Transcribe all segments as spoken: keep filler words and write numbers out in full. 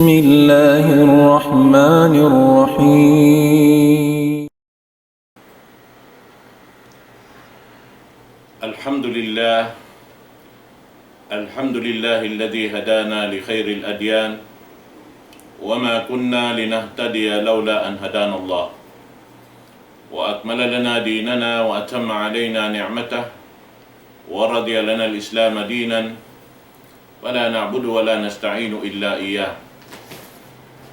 بسم الله الرحمن الرحيم. الحمد لله. الحمد لله الذي هدانا لخير الأديان، وما كنا لنهتدي لولا أن هدانا الله، وأكمل لنا ديننا وأتم علينا نعمته، ورضي لنا الإسلام دينا، ولا نعبد ولا نستعين إلا إياه.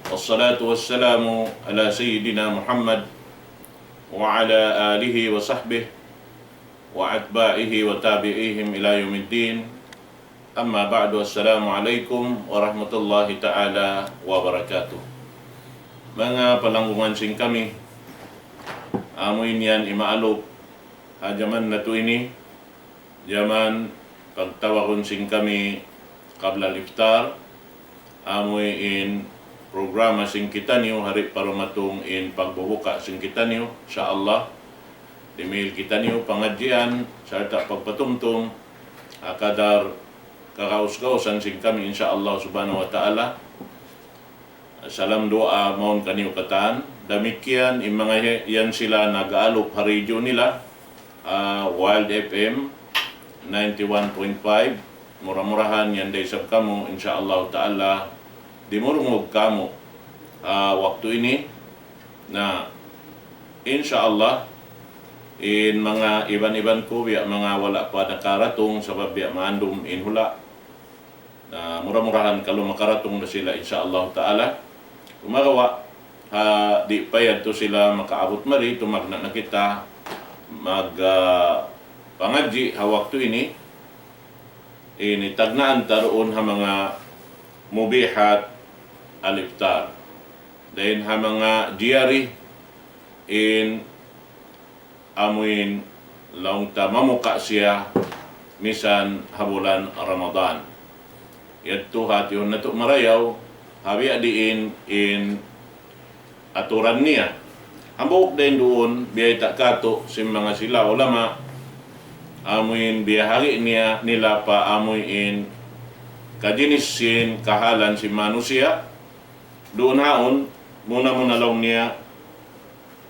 والصلاة والسلام على سيدنا محمد وعلى آله وصحبه وأتباعه وتابعيهم إلى يوم الدين. أما بعد، السلام عليكم ورحمة الله تعالى وبركاته. Manga palanggungan sin kami, amu in yan imaalup ha jaman natu' ini, jaman pagtawagun sin kami qabla al-iftar, amu in programa sin kitaniyu, hari pa dumatung in pagbubuka sin kitaniyu, insya Allah, dimihil kitaniyu pangadjian, sarta' pagpatumtum, ha kadar kagaus-gausan sin kami, insya Allah subhanahu wa ta'ala. Salam duwaa mawn kaniyu katan. Damikkiyan in manga yan sila nag-aalup ha radyo nila, ah, Wild F M ninety-one point five. Mura-murahan yan da isab kamu, insya Allah ta'ala, dimurungug kamu, ah, waktu ini. Na, insya Allah, in manga iban-iban ku, biya' manga wala' pa nakaratung, sabab biya' maandum in hula'. Na, mura-murahan kalu makaratung na sila, insya Allah ta'ala. Sumagawa', ha, di' pa yadtu sila makaabut mari, tumagna' na kita mag, ah, pangadji' ha waktu ini. Ini tagnaan ta duun ha manga mubihat al-iftar. Dayn ha manga jari in amuin laung ta mamuka siya misan ha bulan Ramadan. Yadtu hatihun natu' marayaw, ha biya' diin in aturan niya. Hambuuk dayn duun, biyayta' katu' sin manga sila ulama, amuin biyahagi' niya nila pa amuin kajinis sin kahalan sin manusiya', duun haun, muna-muna laung niya,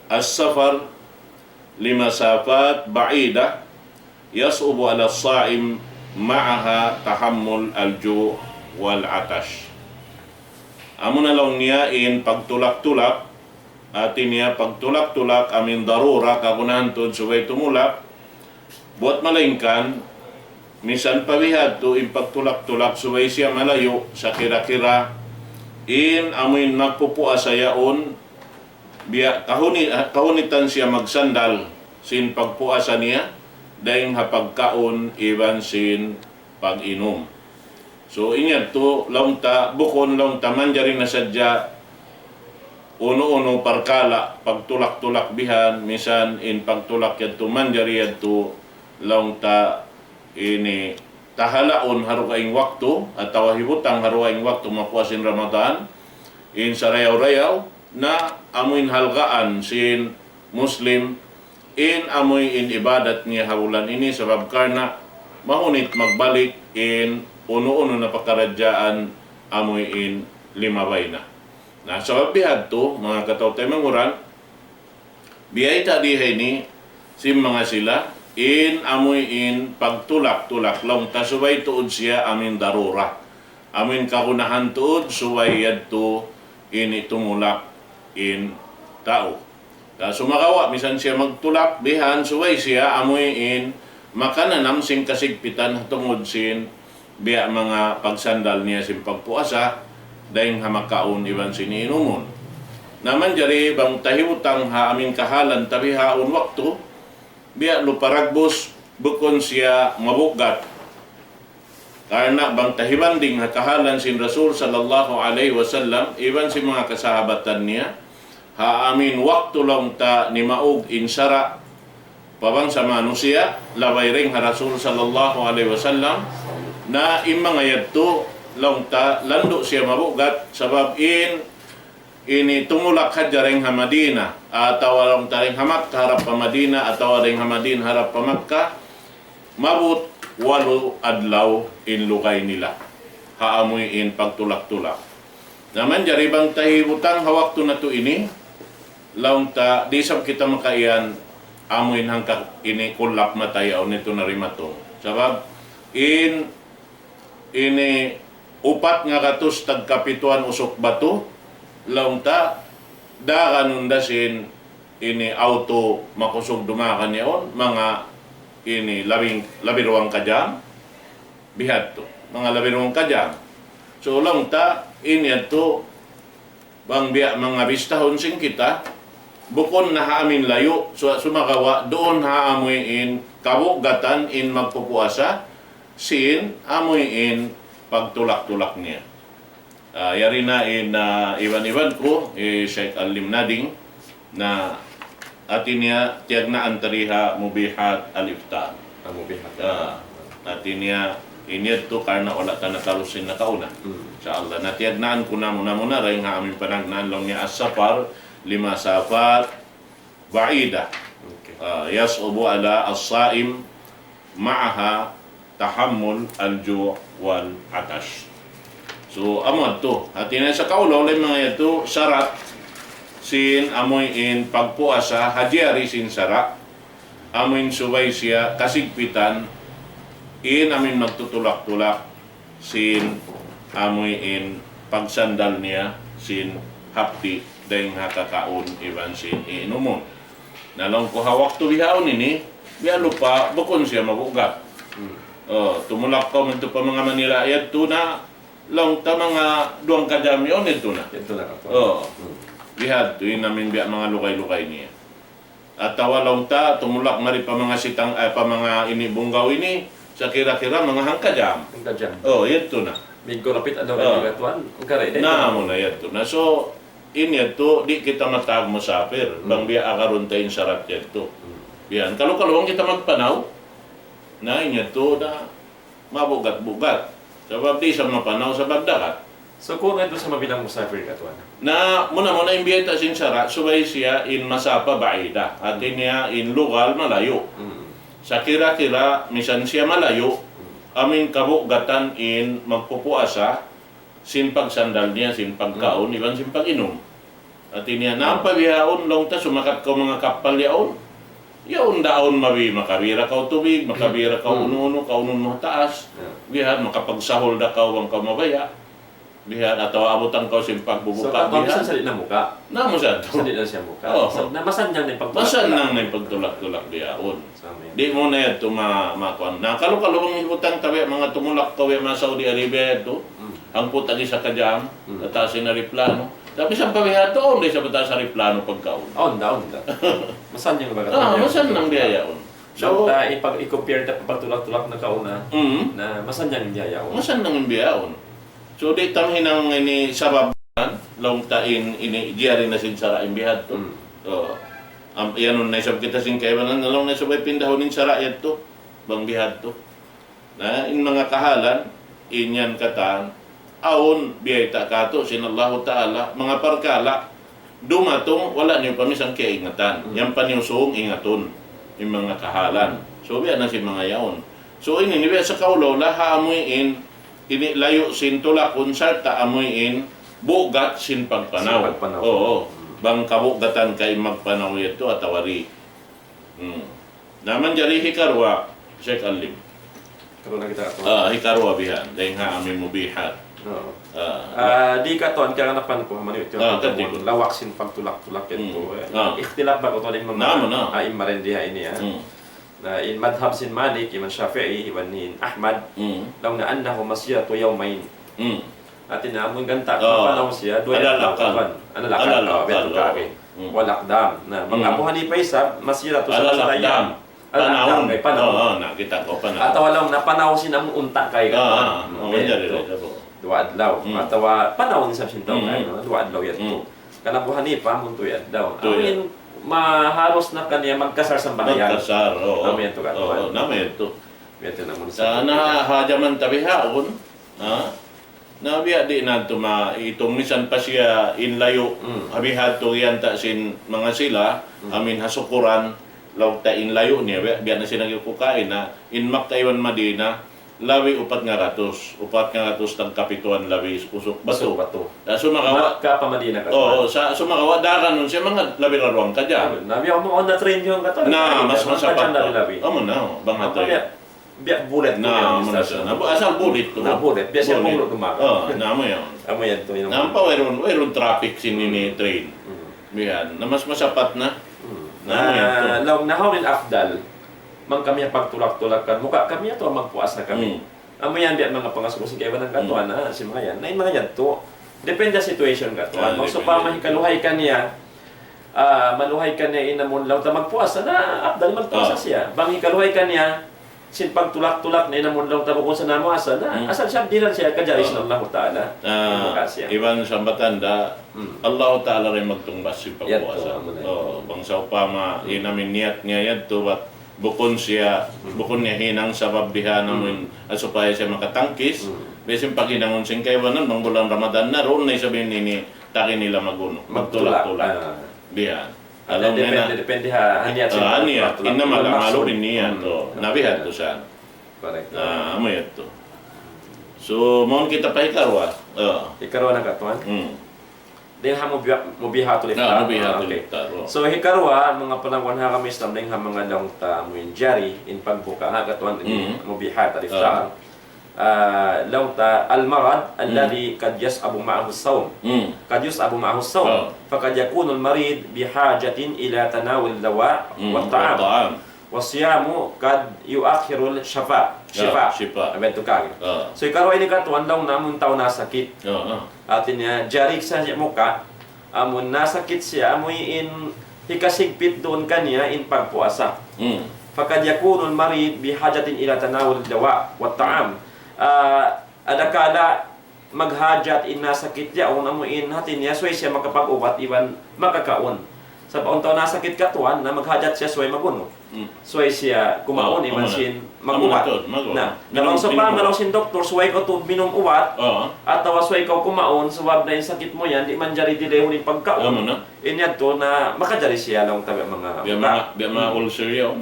السفر لمسافات بعيدة يصعب على الصائم معها تحمل الجوع والعطش. Amuna laung niya in pagtulak-tulak, hati niya pagtulak-tulak amuin darura kagunahan tuud subay tumulak, buwat malaingkan, misan pa bihadtu in pagtulak-tulak subay siya malayu' sakira-kira in amuin magpupuasa yaun, biya' kahuni-, kahunitan siya magsandal sin pagpuasa niya, dayn ha pagkaun iban sin pag-inum. So, in yadtu, laung ta, bukun laung ta manjari na sadja unu-unu parkala', pagtulak-tulak bihan, misan in pagtulak yadtu manjari yadtu, laung ta ini tahalaun ha dugaing waktu, atawa hibutang ha dugaing waktu mapuas in Ramadan, in sarayaw-rayaw, na amuin halgaan sin Muslim, in amuin ibadat niya ha bulan ini, sabab karna' mahunit magbalik in unu-unu na pakaradjaan amuin limabay na. Na, sabab bihadtu, manga kataw-taymanghuran, biyayta' di ha ini, sin manga sila, in amuin pagtulak-tulak laung ta subay tuud siya amuin darura. Amuin kagunahan tuud subay yadtu ini tumulak in tau. Na sumagawa', misan siya magtulak, bihan subay siya amuin makananam sin kasigpitan tungud sin biya' manga pagsandal niya sin pagpuasa, dayn ha makaun iban sin inumun. Na manjari bang ta hibutang ha amuin kahalan ta bihaun waktu, biya' lupa ragbus, bukun siya mabugat. Karna' bang ta hibanding ha kahalan sin Rasul sallallahu alayhi wasallam, iban sin manga kasahabatan niya, ha amuin waktu laung ta nimaug in sara' pa bangsa manusiya', labay dayn ha Rasul sallallahu alayhi wasallam, na in manga yadtu laung ta landu' siya mabugat, sabab in ini tumulak hadja dayn ha Madina, atawa laung ta dayn ha Makka harap pa Madina, atawa dayn ha Madina harap pa Makka, maabut walu adlaw in lugay nila ha amuin pagtulak-tulak. Na manjari bang ta hibutang ha waktu natu' ini, laung ta, di' isab kita makaiyan amuin hangka ini kullap mata yaun ini tu narimatung. Sabab in ini upat ngagatus tagkapituan usuk batu, laung ta, daganun da sin ini auto makusug dumagan yaun, manga ini labing, labi duwang ka jam, bihadtu, manga labi duwang ka jam. So, laung ta, in yadtu, bang biya' manga bistahun sin kita, bukun na ha amuin layu', su-, sumagawa' duun ha amuin kabugatan in magpupuasa, sin amuin pagtulak-tulak niya. Ah, yari na in, ah, iban-iban ku, hi Sheikh Alim Nading, na hati niya tiyagnaan ta di ha Mubihat al-Iftar. Ah, Mubihat. Ah, hati niya, in yadtu karna' wala' ta natalus sin nakauna. Hmm. Insya Allah, na tiyagnaan ku na muna-muna, dayn ha amuin panagnaan laung niya as-safar, li masafat ba'ida. Okay. Ah, yas'ubu ala as-saim ma'aha tahammul al-ju' wal atash. So, amu yadtu. Hati niya sa kaulaw, laung manga yadtu, sarat sin amuin pagpuasa, ha jari sin sara', amuin subay siya kasigpitan, in amuin magtutulak-tulak, sin amuin pagsandal niya, sin hapdi', dayn ha kakaun, iban sin iinumun. Na laung ku ha waktu bihaun ini, biya' lupa, bukun siya mabugat. Hmm. Oh, tumulak kaw man tu pa manga Manila, yadtu na, laung ta manga duwang ka jam yaun, yadtu na. Yadtu na ka pa. Oh. Hmm. Bihadtu, in amuin biya' manga lugay-lugay niya. Atawa laung ta, tumulak mari pa manga sitang, eh, pa manga ini bunggaw ini, sa kira-kira manga hangka jam. Hangka jam. Oh, yadtu na. Minggu lapit adlaw. Oh. Katuan, hangka rin. Na, amu na yadtu na. So, in yadtu, di' kita matag musafir. Hmm. Bang biya' agarun ta in sarat yadtu. Hmm. Biya' yan. Kalu-kalu bang kita magpanaw, na in yadtu na, mabugat-bugat. Sabab di' sa mapanaw sabab dagat. So, kunu' yadtu sa mabilang musafir katuan? Na, muna-muna in biyayta' sin sara', subay siya in masafa ba'ida. Hati niya in lugal malayu'. Mm. Sa kira-kira, misan siya malayu', mm, amuin kabugatan in magpupuasa, sin pagsandal niya, sin pagkaun, mm, iban sin pag-inum. Hati niya, na ampa bihaun, laung ta sumakat kaw manga kappal yaun. Yaun da awn mabi, makabira kaw tubig, makabira kaw, hmm, unu-unu, kaunun mu ha taas. Yeah. Bihan, makapagsahul da kaw bang kaw mabaya'. Bihan, atawa abutan kaw sin pagbubuka. So, kapag bihan, sa di' na muka. Na, mu sa tu. Sa di' na siya muka. Oh. Sa, na masannyang na in pagtulak-tulak. Masannyang na in pagtulak-tulak bihaun. Sa amin. Di' mu na yadtu ma-, makuan. Na, kalu-kalu bang hibutang ta biya' manga tumulak kaw biya' manga Saudi Arabia yadtu. Hmm. Hangpu' tag-isa ka jam, hmm, ha taas sin ariplano. Tapi sa' pa biya' yadtu, awn da isab ha taas ariplano pagkaun. Awn da, awn da. Masannyang baga. Ah, masannyang biya' yaun. So, ta, ipag-, i-compare ta pagtulak-tulak nakauna, mm, na masannyang biya' yaun. Masannyang biya' yaun. So, di' ta mahinang ini sabab, laung ta in, ini, jari na sin sara' in bihadtu. Mm. So, am-, iyanun na isab kita sin kaibanan, laung na isab ay pindahun in sara' yadtu, bang bihadtu. Na, in manga kahalan, in yan katan, awn biyayta' kātu' sin Allahu Ta'ala, manga parkala', dumatung, wala' niyu pa misan kiyaingatan. Hmm. Yan pa niyu sūng ingatun, in manga kahalan. So, biya' na sin manga yaun. So, ini, ini biya' sa kaulaw, laha amuin, ini layu' sin tulakun, sarta' amuin, bugat sin pagpanaw. Sin pagpanaw. Oo. Hmm. Bang kabugatan ka in magpanaw yadtu atawa di'. Hmm. Na manjari hikaruwa, Sheikh Alim. Karuwa na kita, Katuan. Ah, hikaruwa bihan. Dayn ha amuin mubihat. Oo. Ah. Ah, di', Katuan, kaganapan ku, ha mani itu, ah, Katuan, kati ku. Lawak sin pagtulak-tulak yadtu, hmm, eh. Ah. Ikhtilaf ba, Katuan, in manga, na, na, a'imma dayn di ha ini, ya. Hmm. Na in madhab sin Malik, Imam Shafi'i, iban in Ahmad, hmm, laung na annahu masiratu yawmayn. Hmm. Hati niya, amun ganta', oh, mapanaw siya, duwa adlaw, alal aqal. Katuan. Alal aqal, alal aqal, oh, biya' tu, oh, kari. Hmm. Wal aqdam. Na, bang, hmm, Abu Hanifa isab, masiratu salasata ayyam. Alal aqdam. Alal aqdam, panaw. Panaw. Oo, na, kita' ku, panaw. Atawa laung na panaw sin amu unta' kay, ah, katuan. Ah, hmm, oh, biya' manjari tu. Duwa adlaw. Hmm. Atawa panaw isab sin tau, hmm, kay, no? Duwa adlaw yadtu. Hmm. Kan Abu Hanifa, amun tū adlaw. Tū, amu ya. In maharus na kaniya magkasar sambahayang. Magkasar, oo. Amu yadtu, Katuan. Oo, na amu yadtu. Biya' tu na amun sa, na, ha jaman ta bihaun, ha? Na biya' di' na tu ma-, itung misan pa siya in layu', hmm, ha bihadtu yan ta sin manga sila, hmm, amuin ha sukuran, laung ta in layu' niya, biya', biya' na sin nagkukain na, in Makkah iban Madinah, labi upat ngaratus, upat ngaratus tagkapituan labi usuk batu. Usuk batu. Sa' sumagawa', Makka pa Madina katan. Oo, sa' sumagawa' daran nun siya manga labi ra duwa ka jam. Nabi, amu na train yun katan. Na, mas masapat pa. Labi-labi. Amu na, oh, bang na train. Biya' bullet. Na, amu na siya. Na, asal bullet tu. Na, bullet. Biya' siya punglut dumaga. Oo, na, amu yan. Amu yan tu, yun. Nampa wayruun, wayruun traffic sin ini train. Biya' yan. Na, mas masapat na. Na, amu yan tu. Laung niya, hawnu in afdal? Bang kami pagtulak-tulakan, muka kami atawa magpuasa kami. Amu yan, biya' manga pangasubu sin kaibanan katan, ha, sin manga yan. Na in manga yan tu, depende ha situation katan. Bang sawpama hikaluhay kaniya, ah, maluhay kaniya in amun laung ta magpuasa, na afdal magpuasa siya. Bang hikaluhay kaniya, sin pagtulak-tulak na in amun laung ta bukun sa namuasa, na asal siya dihilan siya kajari sin Allahu Ta'ala. Iban sambatan da, Allahu Ta'ala ra in magtungbas sin pagpuasa. Bang sawpama, in amun niyat niya yadtu, bat bukun siya, bukun niya hinang sabab biha' namun, ah, supaya siya makatangkis. Biya' sin paghinangun sin kaibanan, bang bulan Ramadan na, duun na isab in ini, tagi nila magunu, magtulak-tulak. Biya' yan. Laung niya na, depende ha niyat. Ah, niyat. Innamal a'malu binniyat, tu. Na biya' yan tu siya. Correct. Na, amu yadtu. So, mawn kita pa hikaruwa. Oo. Hikaruwa na katan. Dayn ha mubiha-, mubihatul iftar. Ah, mubihatul iftar, oh. So, hikaruwa, manga panagnaan ha agama Islam, dayn ha manga laung ta amu in jari, in pagbuka, ha, katan, in mubihatul iftar. Ah, laung ta, المرض الذي قد يصعب معه الصوم. قد يصعب معه الصوم. فقد يكون المريض بحاجة إلى تناول الدواء والطعام. والصيام قد يؤخر الشفاء. Shifa. Shifa. Amu yadtu kari. So, hikaruwa ini katan, laung niya amun tau nasakit. Hati niya, jari sa siya muka, amun nasakit siya, amu in hikasigpit duun kaniya in pagpuasa. فقد يكون المريض بحاجة إلى تناول الدواء والطعام. Ah, adakala maghajat in nasakit yaun, amu in hati niya, subay siya makapag-ubat iban makakaun. Sabab awn tau nasakit katan, na maghajat siya subay magunu. Subay siya kumaun, iban sin mag-ubat. Na, na bang sawpama laung sin doktor, subay kaw tuud minum ubat, atawa subay kaw kumaun, sabab na in sakit mu yan, di' manjari dilayhun in pagkaun. In yadtu na makajari siya laung ta biya' manga, biya' manga ulcer yaun.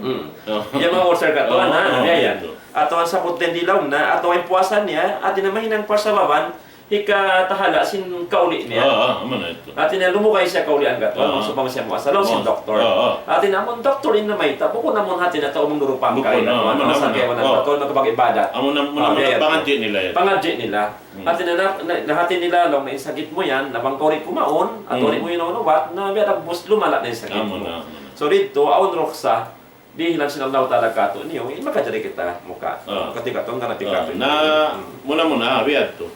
Biya' manga ulcer katan, na, biya' yan. Atawa sabut din di laung na, atawa in puasa niya, hati niya mahinang parsababan, hikatahala' sin kauli niya. Ah, ah, amu na yadtu. Hati niya lumugay siya kaulian katan, bang sawpama siya muasa, laung sin doktor. Hati niya amun doktor in namayta', bukun amun hati niya tau mangdurupang kaina, amu na, amu na. Sa kaibanan doktor, makapag-ibadat. Amu na, amu na, pangadji' nila yan. Pangadji' nila. Hati niya na, na, na hati nila laung na in sakit mu yan, na bang kaw di' kumaun, atawa di' mu inum ubat, na biya' dagbus lumala' na in sakit mu. Amu na, amu na. So didtu, awn ruksa, dihilan sin Allahu Ta'ala kātu'niyu, in makajari kita muka. Kati katan, kati katan. Na, muna-muna, biya' yadtu.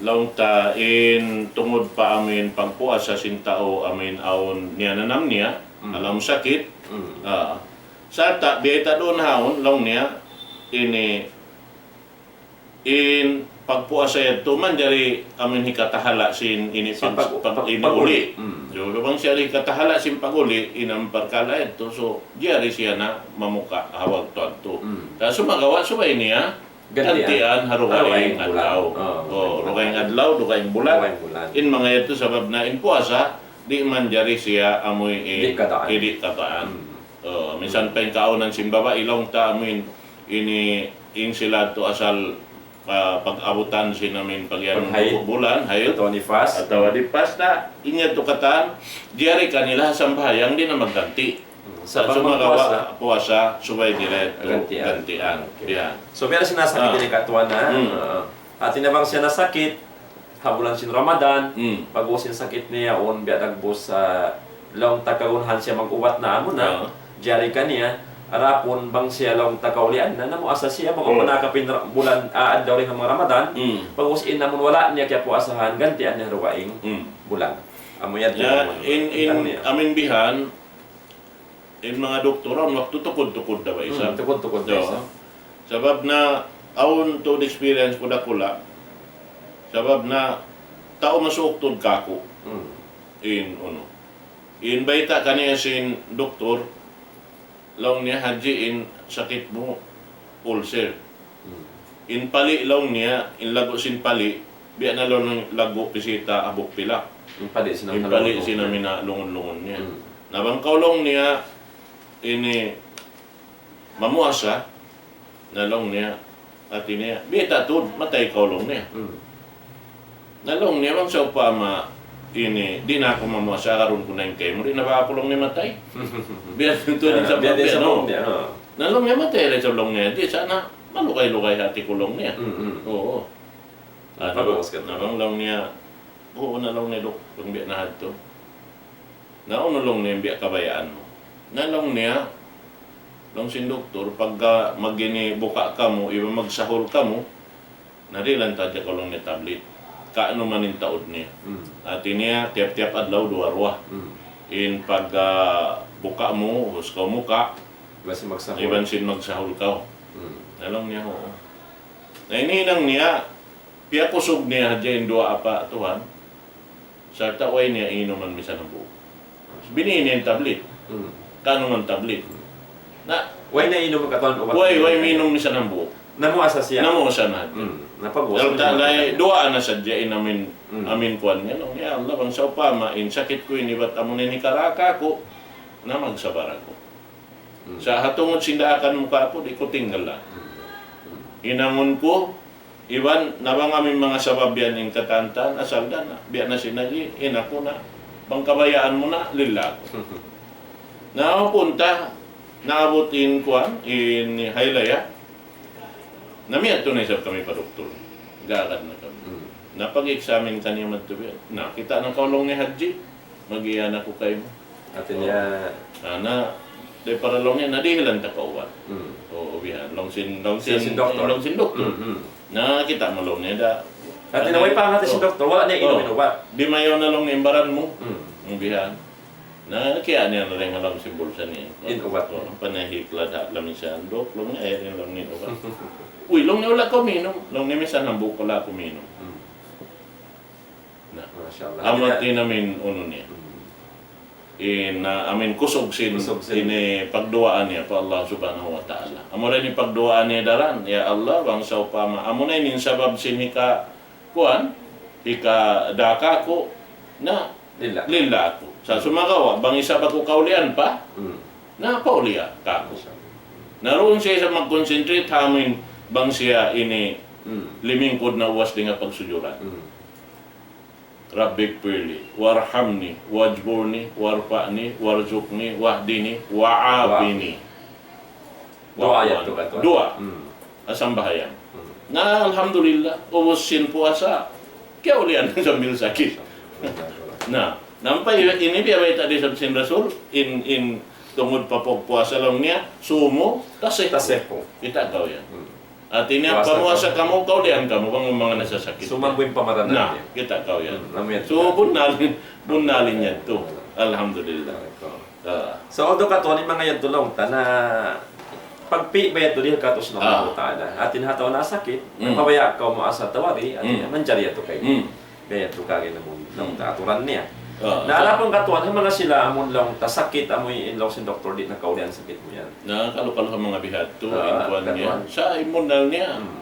Laung ta in tungud pa amu in pagpuasa sin tau amu in awn niyananam niya, awn sakit. Ah. Sarta', biya' ta duun ha yaun, laung niya, ini in pagpuasa yadtu manjari amu in hikatahala' sin ini pag-, pag-, ini uli. So, bang siya hikatahala' sin pag-uli, in amu in parkala' yadtu, so, jari siya na mamuka ha waktu yadtu. Sa' sumagawa', subay niya gantian ha dugaing adlaw. Oh, dugaing adlaw, dugaing bulan. In manga yadtu sabab na in puasa, di' manjari siya amu in, di' kataan. Oh, minsan pa in kaawnan sin babai laung ta amu in, ini, in sila tu asal, ah, pag-abutan sin amu in pag-iyanun bulan, hayd. Atawa nifas. Atawa nifas na, in yadtu katan, jari kanila sambahayang di' na magganti'. Sa' sumagawa' puasa, subay nila yadtu gantian. Gantian. Okay. Yan. So, biya' sin nasakit ini katan, ha? Ah, hati niya bang siya nasakit, ha bulan sin Ramadan, pag-ubus sin sakit niya, awn biya' dagbus, ah, laung ta kagunahan siya mag-ubat na amu na, jari kaniya, adapun bang siya laung ta kaulian na, namuasa siya, bang awn na kapin ra-, bulan, ah, adlaw dayn ha manga Ramadan, pag-ubus in amun wala' niya kiyapuasahan, gantian niya ha dugaing bulan. Amu yadtu in, in, amu in bihan, in manga doktor, awn waktu tukud-tukud da ba isab. Hmm, tukud-tukud da isab. Sabab na awn tuud experience ku dakula'. Sabab na tau masuuk tuud kāku'. Hmm. In, unu. In bayta' kaniya sin doktor, laung niya, "Hadji, in sakit mu ulcer." Hmm. In pali' laung niya, in laggu' sin pali', biya' na laung laggu' pisita abuk pilak. In pali' sin amu in lungun-lungun niya. Hmm. Na bang kaw laung niya, ini mamuasa, na laung niya, Hati niya, "Biyayta' tuud, matay kaw," laung niya. Hmm. Na laung niya, "Bang sawpama ini, di' na aku mamuasa, agarun ku na in kaymu, di' na ba aku," laung niya, "matay?" Biya' tuud in sabab niya, no? Na laung niya, "Matay ra isab," laung niya, "di' sana malugay-lugay hati ku," laung niya. Hmm, hmm. Oo. Na bang laung niya, "Uu na," laung niya, "Dok, bang biya' na hadtu." "Na unu," laung niya, "in biya' kabayaan mu?" Na laung niya, laung sin doktor, "Pagka mag-ini buka' kamu, iban magsahur kamu, na dihilan ta hadja kaw," laung niya, "tablet." Kaunu man in taud niya. Hmm. Hati niya, tiyap-tiyap adlaw duwa-ruwa. Hmm. In pag, ah, buka' mu, ubus kaw muka', iban sin magsahur kaw. Hmm. Na laung niya, "Oo." Na in hinang niya, piyakusug niya hadja in duwa apa' tuwan. Sarta' way niya inuman misan hambuuk. Bini niya in tablet. Hmm. Kaunu man tablet. Na, way niya inuman katan ubat. Way, way minum misan hambuuk. Namuasa siya. Namuasa na. Hmm. Sarta' lay duwaa na sadja in amin, hmm, amin kuwan niya. Laung niya, "Ya Allah, bang sawpama in sakit ku ini bat amu na in hikarā kāku', na magsabar aku. Hmm. Sa' ha tungud sin daakan mu kāku', di' ku tinggalan. Hmm. Hinangun ku, iban na bang amu in manga sabab yan in katan-katan, asal da na, biya' na sin agi, in aku na, bang kabayaan mu na, lilla aku." Na, punta, naabut in kuwan, in Hailaya. Na miyadtu na isab kami pa doktor. Gaagad na kami. Hmm. Na pag-examine kaniya madtu biya', "Na, kita' na kaw," laung niya, "Hadji. Mag-iyan aku kaymu." Hati niya, na, di' para laung niya, "Na dihilan ta kaw ubat." Hmm. Oo, bihan. Laung sin, laung sin doktor. Laung sin doktor. Hmm, hmm. Na kita' mu, laung niya, da. Hati niya, way pa hati sin doktor, wala' niya inum in ubat. Dimayaw na, laung niya, in baran mu. Hmm. Bihan. Na kiyawa' niya na dayn ha lawm sin bulsa niya in ubat. Oo, panahi klad ha lamisan, "Dok," laung niya, "ayaw niyu laung niya in ubat." "Uy," laung niya, "wala' kaw minum." Laung niya, "Misan hambuuk wala' aku minum." Hmm. Na. Masha Allah. Amu na in amin unu niya. Hmm. In, ah, amin kusug sin, kusug sin ini pagduwaa niya pa Allah Subhanahu wa Ta'ala. Amu ra ini pagduwaa niya daran, "Ya Allah, bang sawpama amu na ini in sabab sin hika-, kuwan, hikadaka ku, na lilla, lilla aku. Sa' sumagawa', bang isab aku kaulian pa, hmm, na paulia kāku'." Masha Allah. Na duun siya isab mag-concentrate ha amin bang siya ini, hmm, limingkud na ubus dayn ha pagsujuran. Hmm. رب اغفر لي وارحمني واجبرني وارفعني وارزقني واهدني وعافني. Duwaa yadtu katu'. Duwaa. Hmm. Ha sambahayang. Hmm. Na, alhamdulillah, ubus sin puasa, kiyaulian sambil sakit. Na, nampa ini biya' bayta' da isab sin Rasul, in, in tungud pa pagpuasa laung niya, صوموا تصحوا. تصحوا. Kita' kaw yan. Hmm. Hati niya, pamuasa kamu, kaulian kamu, bang manga nasasakit. Sumanggup in pamaran niya. Na, kita' kaw yan. Hmm, amin. So, bunnal, bunnal in yadtu. Alhamdulillah. Ah. So, although katu' ini manga yadtu laung ta na pagpi' ba yadtu di' katu' sin Allah Ta'ala. Hati niya ha tau nasakit, hmm, pabaya' kaw muasa tawari, hati niya, hmm, manjari yadtu kaymu. Hmm. Biya' yadtu kari na amun, hmm, laung ta aturan niya. Ah, na sa- adapun katuan, ha manga sila amun laung ta sakit, amu in laung sin doktor di' na kaulian sakit mu yan. Na, kalu-kalu ha manga bihadtu, ah, in kuwan niya. Katuan. Sa' in bunnal niya. Hmm.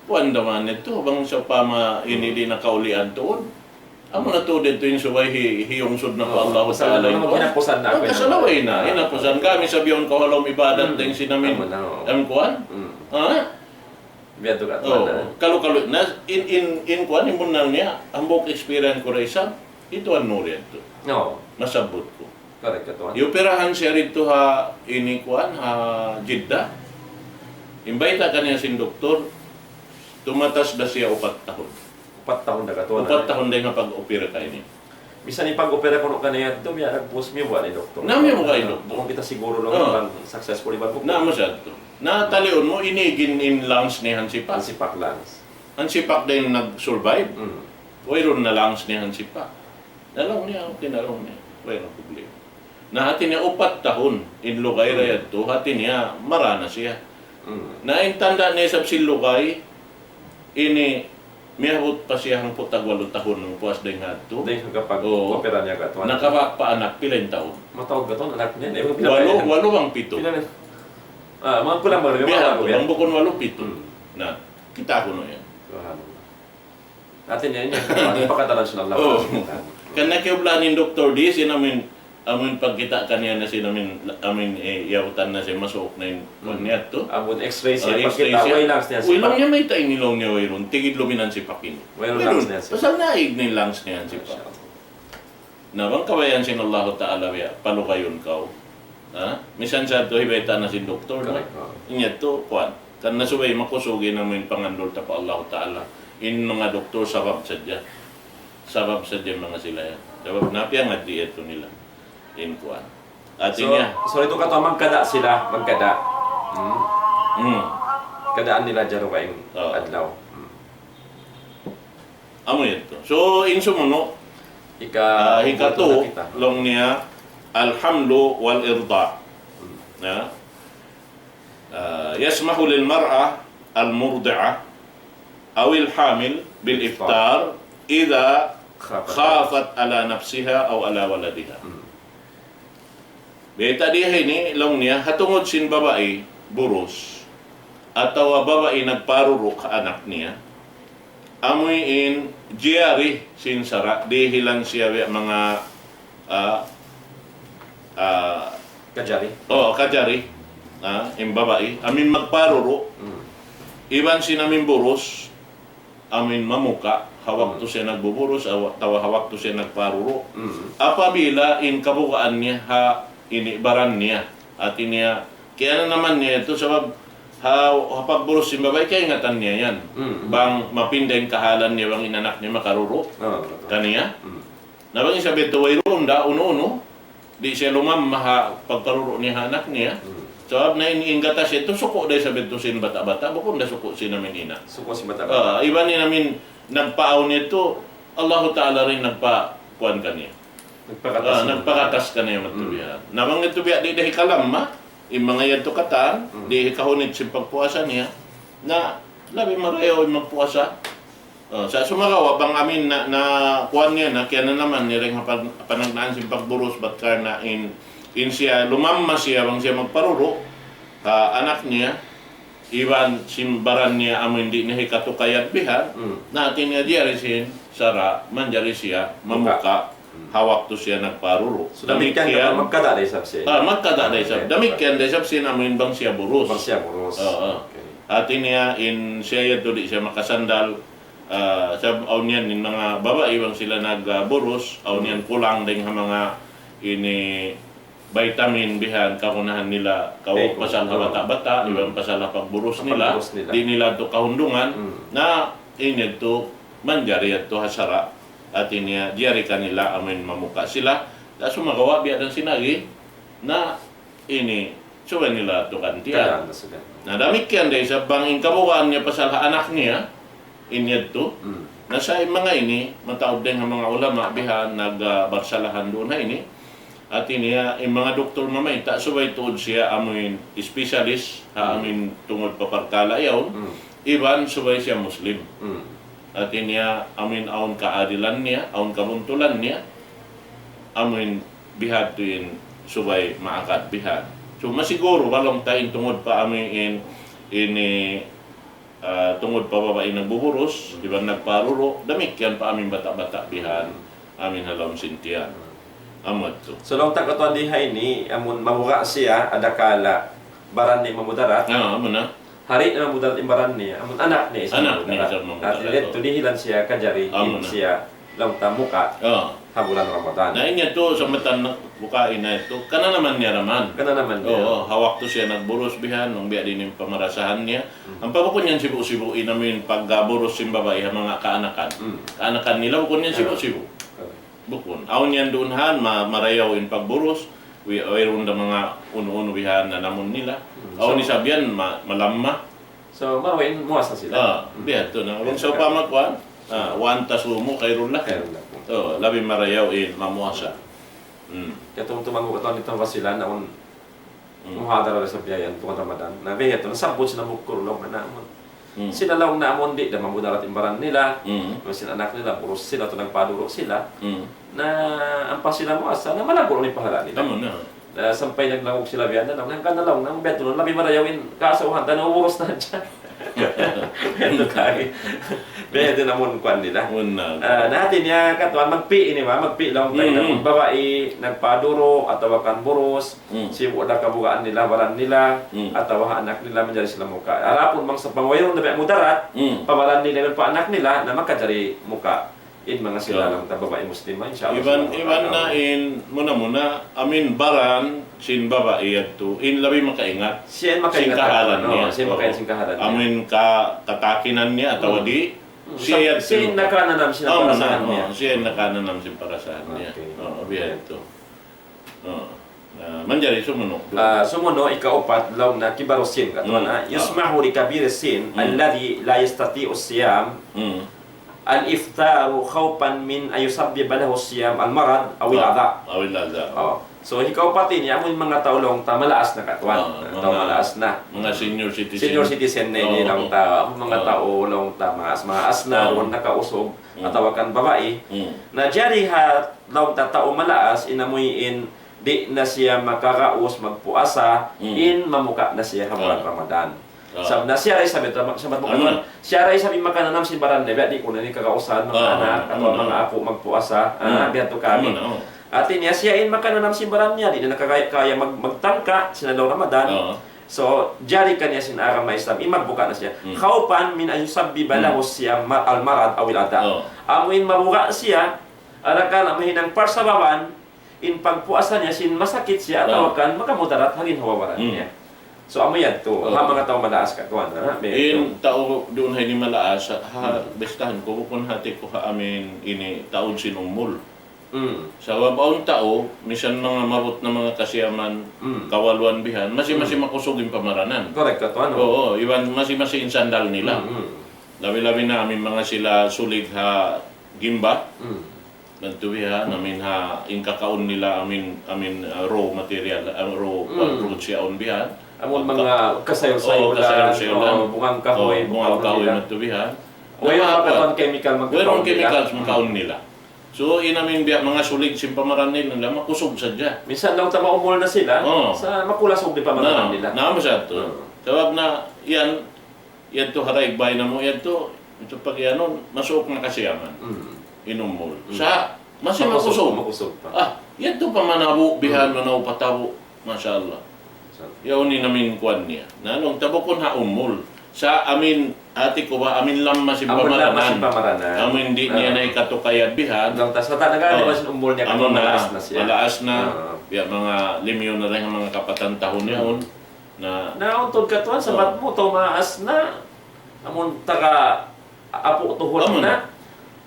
Kuwan da man yadtu, bang sawpama ini di' na kaulian tuud. Amu na tuud yadtu in subay hi-, hiyungsud na pa Allah Ta'ala in kuwan. Hinapusan na. Pagkasalaway na, hinapusan. Kami sa biyaun kaw ha lawm ibadat, hmm, dayn sin amin. Amu na, oh. Amu kuwan? Hmm. Ha? Biya' tu katu'. Oh, na. Kalu-kalu, na, in, in, in kuwan, in bunnal niya, hambuuk experience ku da isab, hi Tuan Nuri yadtu. Oo. Nasabbut ku. Correct katu'. Iyupirahan siya didtu ha, ini kuwan, ha Jeddah. In bayta' kaniya sin doktor, tumatas da siya upat tahun. Upat tahun da katu'. Upat tahun da in pag-opera kaniya. Misan in pag-opera kunu' kaniya yadtu, biya' nagpus, miyuwa' in doktor. Na, miyuwa' in doktor. Bukun kita siguru laung, ah, bang successful iban bukun. Na, masyad tu. Na, taliun mu, ini gin in lungs niya hansipak. Hansipak lungs. Hansipak da in nag-survive. Mm. Wayruun na lungs niya hansipak. Na laung niya, okay na laung niya. Wayruun problema. Na hati niya upat tahun, in lugay ra yadtu, hati niya mara na siya. Mm. Na in tanda' niya isab sin lugay, ini miyabut pa siya hangpu' tag walu tahun nang puas dayn hadtu. Dayn ha kapag-opera niya katu'. Oo. Nakapagpaanak, pila in taun? Mataud katu' anak niya, eh, pila. Walu, walu bang pitu. Pila na? Ah, manga kulang ba? Biya' hatu, bang bukun walu, pitu. Hmm. Na, kita' kunu' yan. Subhanallah. Hati niya, ini, pakadaran sin Allah. Oo. Karna' kiyublaan in doktor di', sin amin, Amun pagkita' kaniya na sin amin, amin, eh, yautan na siya masuuk na in kuwan niya tu. Amun X-ray siya, pagkita', way lungs niya. Way lungs niya, mayta' ini laung niya wayruun. Tigid luminan siya pakin. Wayruun lungs niya siya. Pasal naig na in lungs niya siya pa. Na bang kabayaan sin Allahu Ta'ala biya', palugayun kaw. Ha? Misan sa tu hibayta' na sin doktor, no? Inya tu, kuwan. Kan na subay makusug in amin pangandul ta pa Allahu Ta'ala. In manga doktor sabab sadja. Sabab sadja manga sila yan. Sabab napiyangadji' yadtu nila. In kuwan. Hati niya. So, so itu kata magkada' sila, magkada'. Hmm. Hmm. Kadaan nila jaru kaing adlaw. Hmm. Amu yadtu. So, in sumunu', ika, ah, hikatu, laung niya, الحمل والإرضاع. Hmm. Ya. Ah, يسمح للمرأة المرضعة أو الحامل بالإفطار إذا خافت على نفسها أو على ولدها. Hmm. Bayta' di ha ini, laung niya, ha tungud sin babai, burus, atawa babai nagparuru' ha anak niya, amuin jari sin sara', dihilan siya biya' manga, ah, ah, kajari. Oh, kajari. Ah, in babai, amin magparuru'. Hmm. Iban sin amin burus, amin mamuka', ha waktu siya nagbuburus, awa-, atawa ha waktu siya nagparuru'. Hmm. Apabila in kabukaan niya ha ini baran niya, hati niya, kiyananaman niya yadtu sabab ha, ha pagburus sin babai, kaingatan niya yan. Hmm. Bang mapinda in kahalan niya, bang in anak niya makaruru' kaniya. Hmm. Na bang isab yadtu wayruun da unu-unu, di' siya lumamma ha pagparuru' niya ha anak niya. Hmm. Sabab na in, in gatas yadtu suku' da isab yadtu sin bata'-bata', bukun da suku' sin amin ina'. Suku' sin bata'-bata'. Ah, iban in amin nagpaawn yadtu, Allahu Ta'ala da in nagpa-, kuwan kaniya. Nagpakatas. Ah, nagpakatas kaniya matubiya. Hmm. Na bang yadtu biya' di' da hikalamma, in manga yadtu katan, hmm, di' hikahunit sin pagpuasa niya, na labi marayaw in magpuasa. Oh, sa' sumagawa' bang amin na, na kuwan niya, na kiyananaman niya dayn ha pag-, panagnaan sin pagburus, bat karna' in, in siya, lumamma siya bang siya magparuru' ha anak niya, iban sin baran niya amuin di' niya hikatukayad bihan, hmm, na hati niya jari sin sara', manjari siya mamuka'. Hmm. Ha waktu siya nagparuru'. So, damikkiyan, damikkiyan, magkada' da isab siya. Ah, magkada' da isab. Okay. Damikkiyan da isab sin amuin bang siya burus. Bang siya burus. Oo. Okay. Hati niya in siya yadtu di' siya makasandal, ah, sabab awn yan in manga babai bang sila nag, ah, burus, awn yan kulang dayn ha manga ini vitamin bihan kagunahan nila, kaw pasal ha bata'-bata', hmm, iban pasal ha pagburus nila, pagburus nila, di' nila tu kahundungan, hmm, na ini tu manjari yadtu ha sara'. Hati niya, jari kanila amuin mamuka' sila. Na sumagawa' biya' da sin agi, na ini, subay nila tukan tiyan. Kadaan da sila. Na damikkiyan da isab bang in kabukaan niya pasal ha anak niya, in yadtu. Hmm. Na sa' in manga ini, mataud dayn ha manga ulama bihan nag, ah, barsalahan duun ha ini. Hati niya, in manga doktor mamayta', subay tuud siya amuin specialist, ha, hmm, amuin tungud pa parkala' yaun. Hmm. Iban subay siya Muslim. Hmm. Hati niya, amuin awn kaadilan niya, awn kabuntulan niya, amuin bihadtu in subay maagad bihan. So, masiguru, laung ta in tungud pa amuin ini, ah, tungud pa babai nagbuburus, hmm, iban nagparuru', damikkiyan pa amuin bata'-bata' bihan, hmm, amuin ha lawm sin tiyan. Hmm. Amu yadtu. So, laung ta katuan di ha ini, amun mabuga' siya, adakala baran niya mamudarat. Ah, amu na. Hari na mamudarat in baran niya, amun anak niya isab mamudarat. Anak niya isab mamudarat. Hati niya, oh, yadtu dihilan siya kajari, amu na, in siya laung ta muka', oh, ha bulan Ramadan. Na, in yadtu, sa' matan na, bukain na yadtu, kananaman niya da man. Kananaman niya. Oo, ha waktu siya nagburus bihan, bang biya' diin in pamarasahan niya. Hmm. Ampa bukun yan sibu'-sibu' in amuin pagburus sin babai ha manga kaanakan. Hmm. Kaanakan nila, bukun yan sibu'-sibu'. Okay. Bukun. Awn yan duun han, ma-, marayaw in pagburus, wi-, wayruun da manga unu-unu bihan nanamun nila. Hmm. Awn isab yan, ma-, malamma. So, marayaw in muasa sila. Ah, hmm, bihadtu na. Bihadtu. Sawpama kuwan, ah, وأن تصوموا خير لكم. Khairul lakum. Oh, labi marayaw in mamuasa. Hmm. Katumtuman ku katuan didtu ha Basilan, awn, hmm, muhadara da isab biya' yan, tungud Ramadan. Na, bihadtu, nasabbut sila mukul laung na amun. Hmm. Sila laung na amun di' da mamudarat in baran nila. Hmm. Amun sin anak nila, burus sila, atawa nagparuru' sila. Hmm. Na, ampa sila muasa, na malaggu' in pahala' nila. Amu na. Na, sampay naglangug sila biya' na, na, hangkan na laung na, biya' tu, labi marayaw in kaasawahan, ta na uburus na hadja. Ito kari. Biya' ito namun kuwan nila. Bunnal. Ah, na hati niya katuan magpi' ini ba? Magpi' laung tayo Mm. namun babai, nagpaduru, atawa kan burus, Mm. sibu' da kabugaan nila, baran nila, Mm. atawa ha anak nila, manjari sila muka'. Adapun bang sa pangwayruun na biya' mudarat, Mm. pa baran nila, pa anak nila, na makajari muka'. In manga sila Yeah. laung ta babai Muslima, insya Allah, Iban, sila iban na makawa'. In muna-muna, amin baran sin babai yadtu, in labi makaingat. Siya in makaingat Sin kahalan kahalan, niya. oh, siya in makaingat Oo. sin kahalan niya. Amin ka-, katakinan niya atawa Hmm. di, Hmm. siya Sa-, yadtu. siya in nakananam sin Oh, parasahan muna, niya. oh, siya in nakananam sin parasahan niya. Okay. Oh, biya' Okay. yadtu. Oh. Ah, manjari sumunu'. Ah, sumunu', ikaupat, laung na kibaru sin, katuan Hmm. na, Ah. يسمح لكبير السن Hmm. الذي لا يستطيع الصيام Hmm. الإفطار خوفا من أن يسبب له الصيام المرض أو Ah, الأذى. أو الأذى. Oh. So, ikaupat ini, amun manga tau laung ta malaas na, katuan. Ah, Tau manga, malaas na. manga senior citizen. Senior citizen na ini, Oh. laung ta. Amun manga Oh. tau laung ta maas-maas na, Oh. amun nakausug, Hmm. atawa kan babai. Hmm. Na jari ha laung ta tau malaas, in amuin di' na siya makagaus magpuasa, Hmm. in mamuka' na siya ha bulan Ah. Ramadan. Ah. Sabab na siya ra isab, sabab mu Amun. katuan, siya ra isab in makananam sin baran niya, biya' di' ku na ini kagausan, manga Ah, anak, ah, atawa amun. manga apu' magpuasa, ah, Hmm. biya' tu kari. Amun, oh. Hati niya siya in makananam sin baran niya, di' na nakakaya, kaya mag-, magtangka, sin adlaw Ramadan. Ah. So, jari kaniya sin agama Islam, in magbuka' na siya. Hmm. خوفا من أن يسبب له Hmm. الصيام المرض أو الأذى. Oh. Amu in mabuka' siya, arakala' mahinang parsababan, in pagpuasa niya sin masakit siya, Ah. atawa kan makamudarat ha ginhawa-baran Hmm. niya. So, amu yadtu, Oh. ha manga tau malaas, katuan, ha? May In tau duun ha ini malaas, ha, Hmm. bistahan ku, bukun hati ku ha amin ini taud sin umul. Hmm. Sabab awn tau, misan manga maabut na manga kasiyaman, Hmm. kawaluan bihan, masi-masi Hmm. makusug in pamaranan. Correct, katuan, no? Oo, iban masi-masi in sandal nila. Hmm, hmm. Labi-labi na amin manga sila sulig ha gimba. Hmm. Nagtubihan, amin ha, in kakaun nila, amin, amin, uh, raw material, uh, raw, Mm. uh, fruits yaun bihan. Amun manga kasayul-sayulan, Oo, kasayul-sayulan. o, bungang kahoy, Oo, bungang makaun kahoy nila. Nagtubihan. Wayruun Napa-, pa katuan chemical magkakaun wayruun nila. Chemicals makaun nila. So, in amin biya' manga sulig sin pamaranan nila, makusug sadja. Minsan laung ta maumul na sila, Oo. sa makulasug in pamaranan Na, nila. Na, masa to. Oo. Sabab na, yan, yadtu ha daig bay namu' yadtu, yadtu pag-iyanun, masuuk na kasiyaman. Mm. In umul. Mm. Sa', masi makusug, makusug. Makusug pa. Ah, yadtu pa manabu', bihan, Mm. manaw patabu'. Masha Allah. Sa- Yaun in amin kuwan niya. Na, laung ta bukun ha umul. Sa' amin, hati ku ba, amin lamma sin pamaranan. Amin lamma sin pamaranan. Amin di' niya Ah. na ikatukayad bihan. Laung ta sa' talaga, Oh. di' ba sin umul niya, Amin katuan na, malaas na siya. malaas na. Ah. Biya' manga limiyu na rin ang mga kapatan tahun Mm. yaun. Na Na, untug katuan, sa' Oh. bat mu, tumaas na, amun taga apu' tuhud Amu na. na.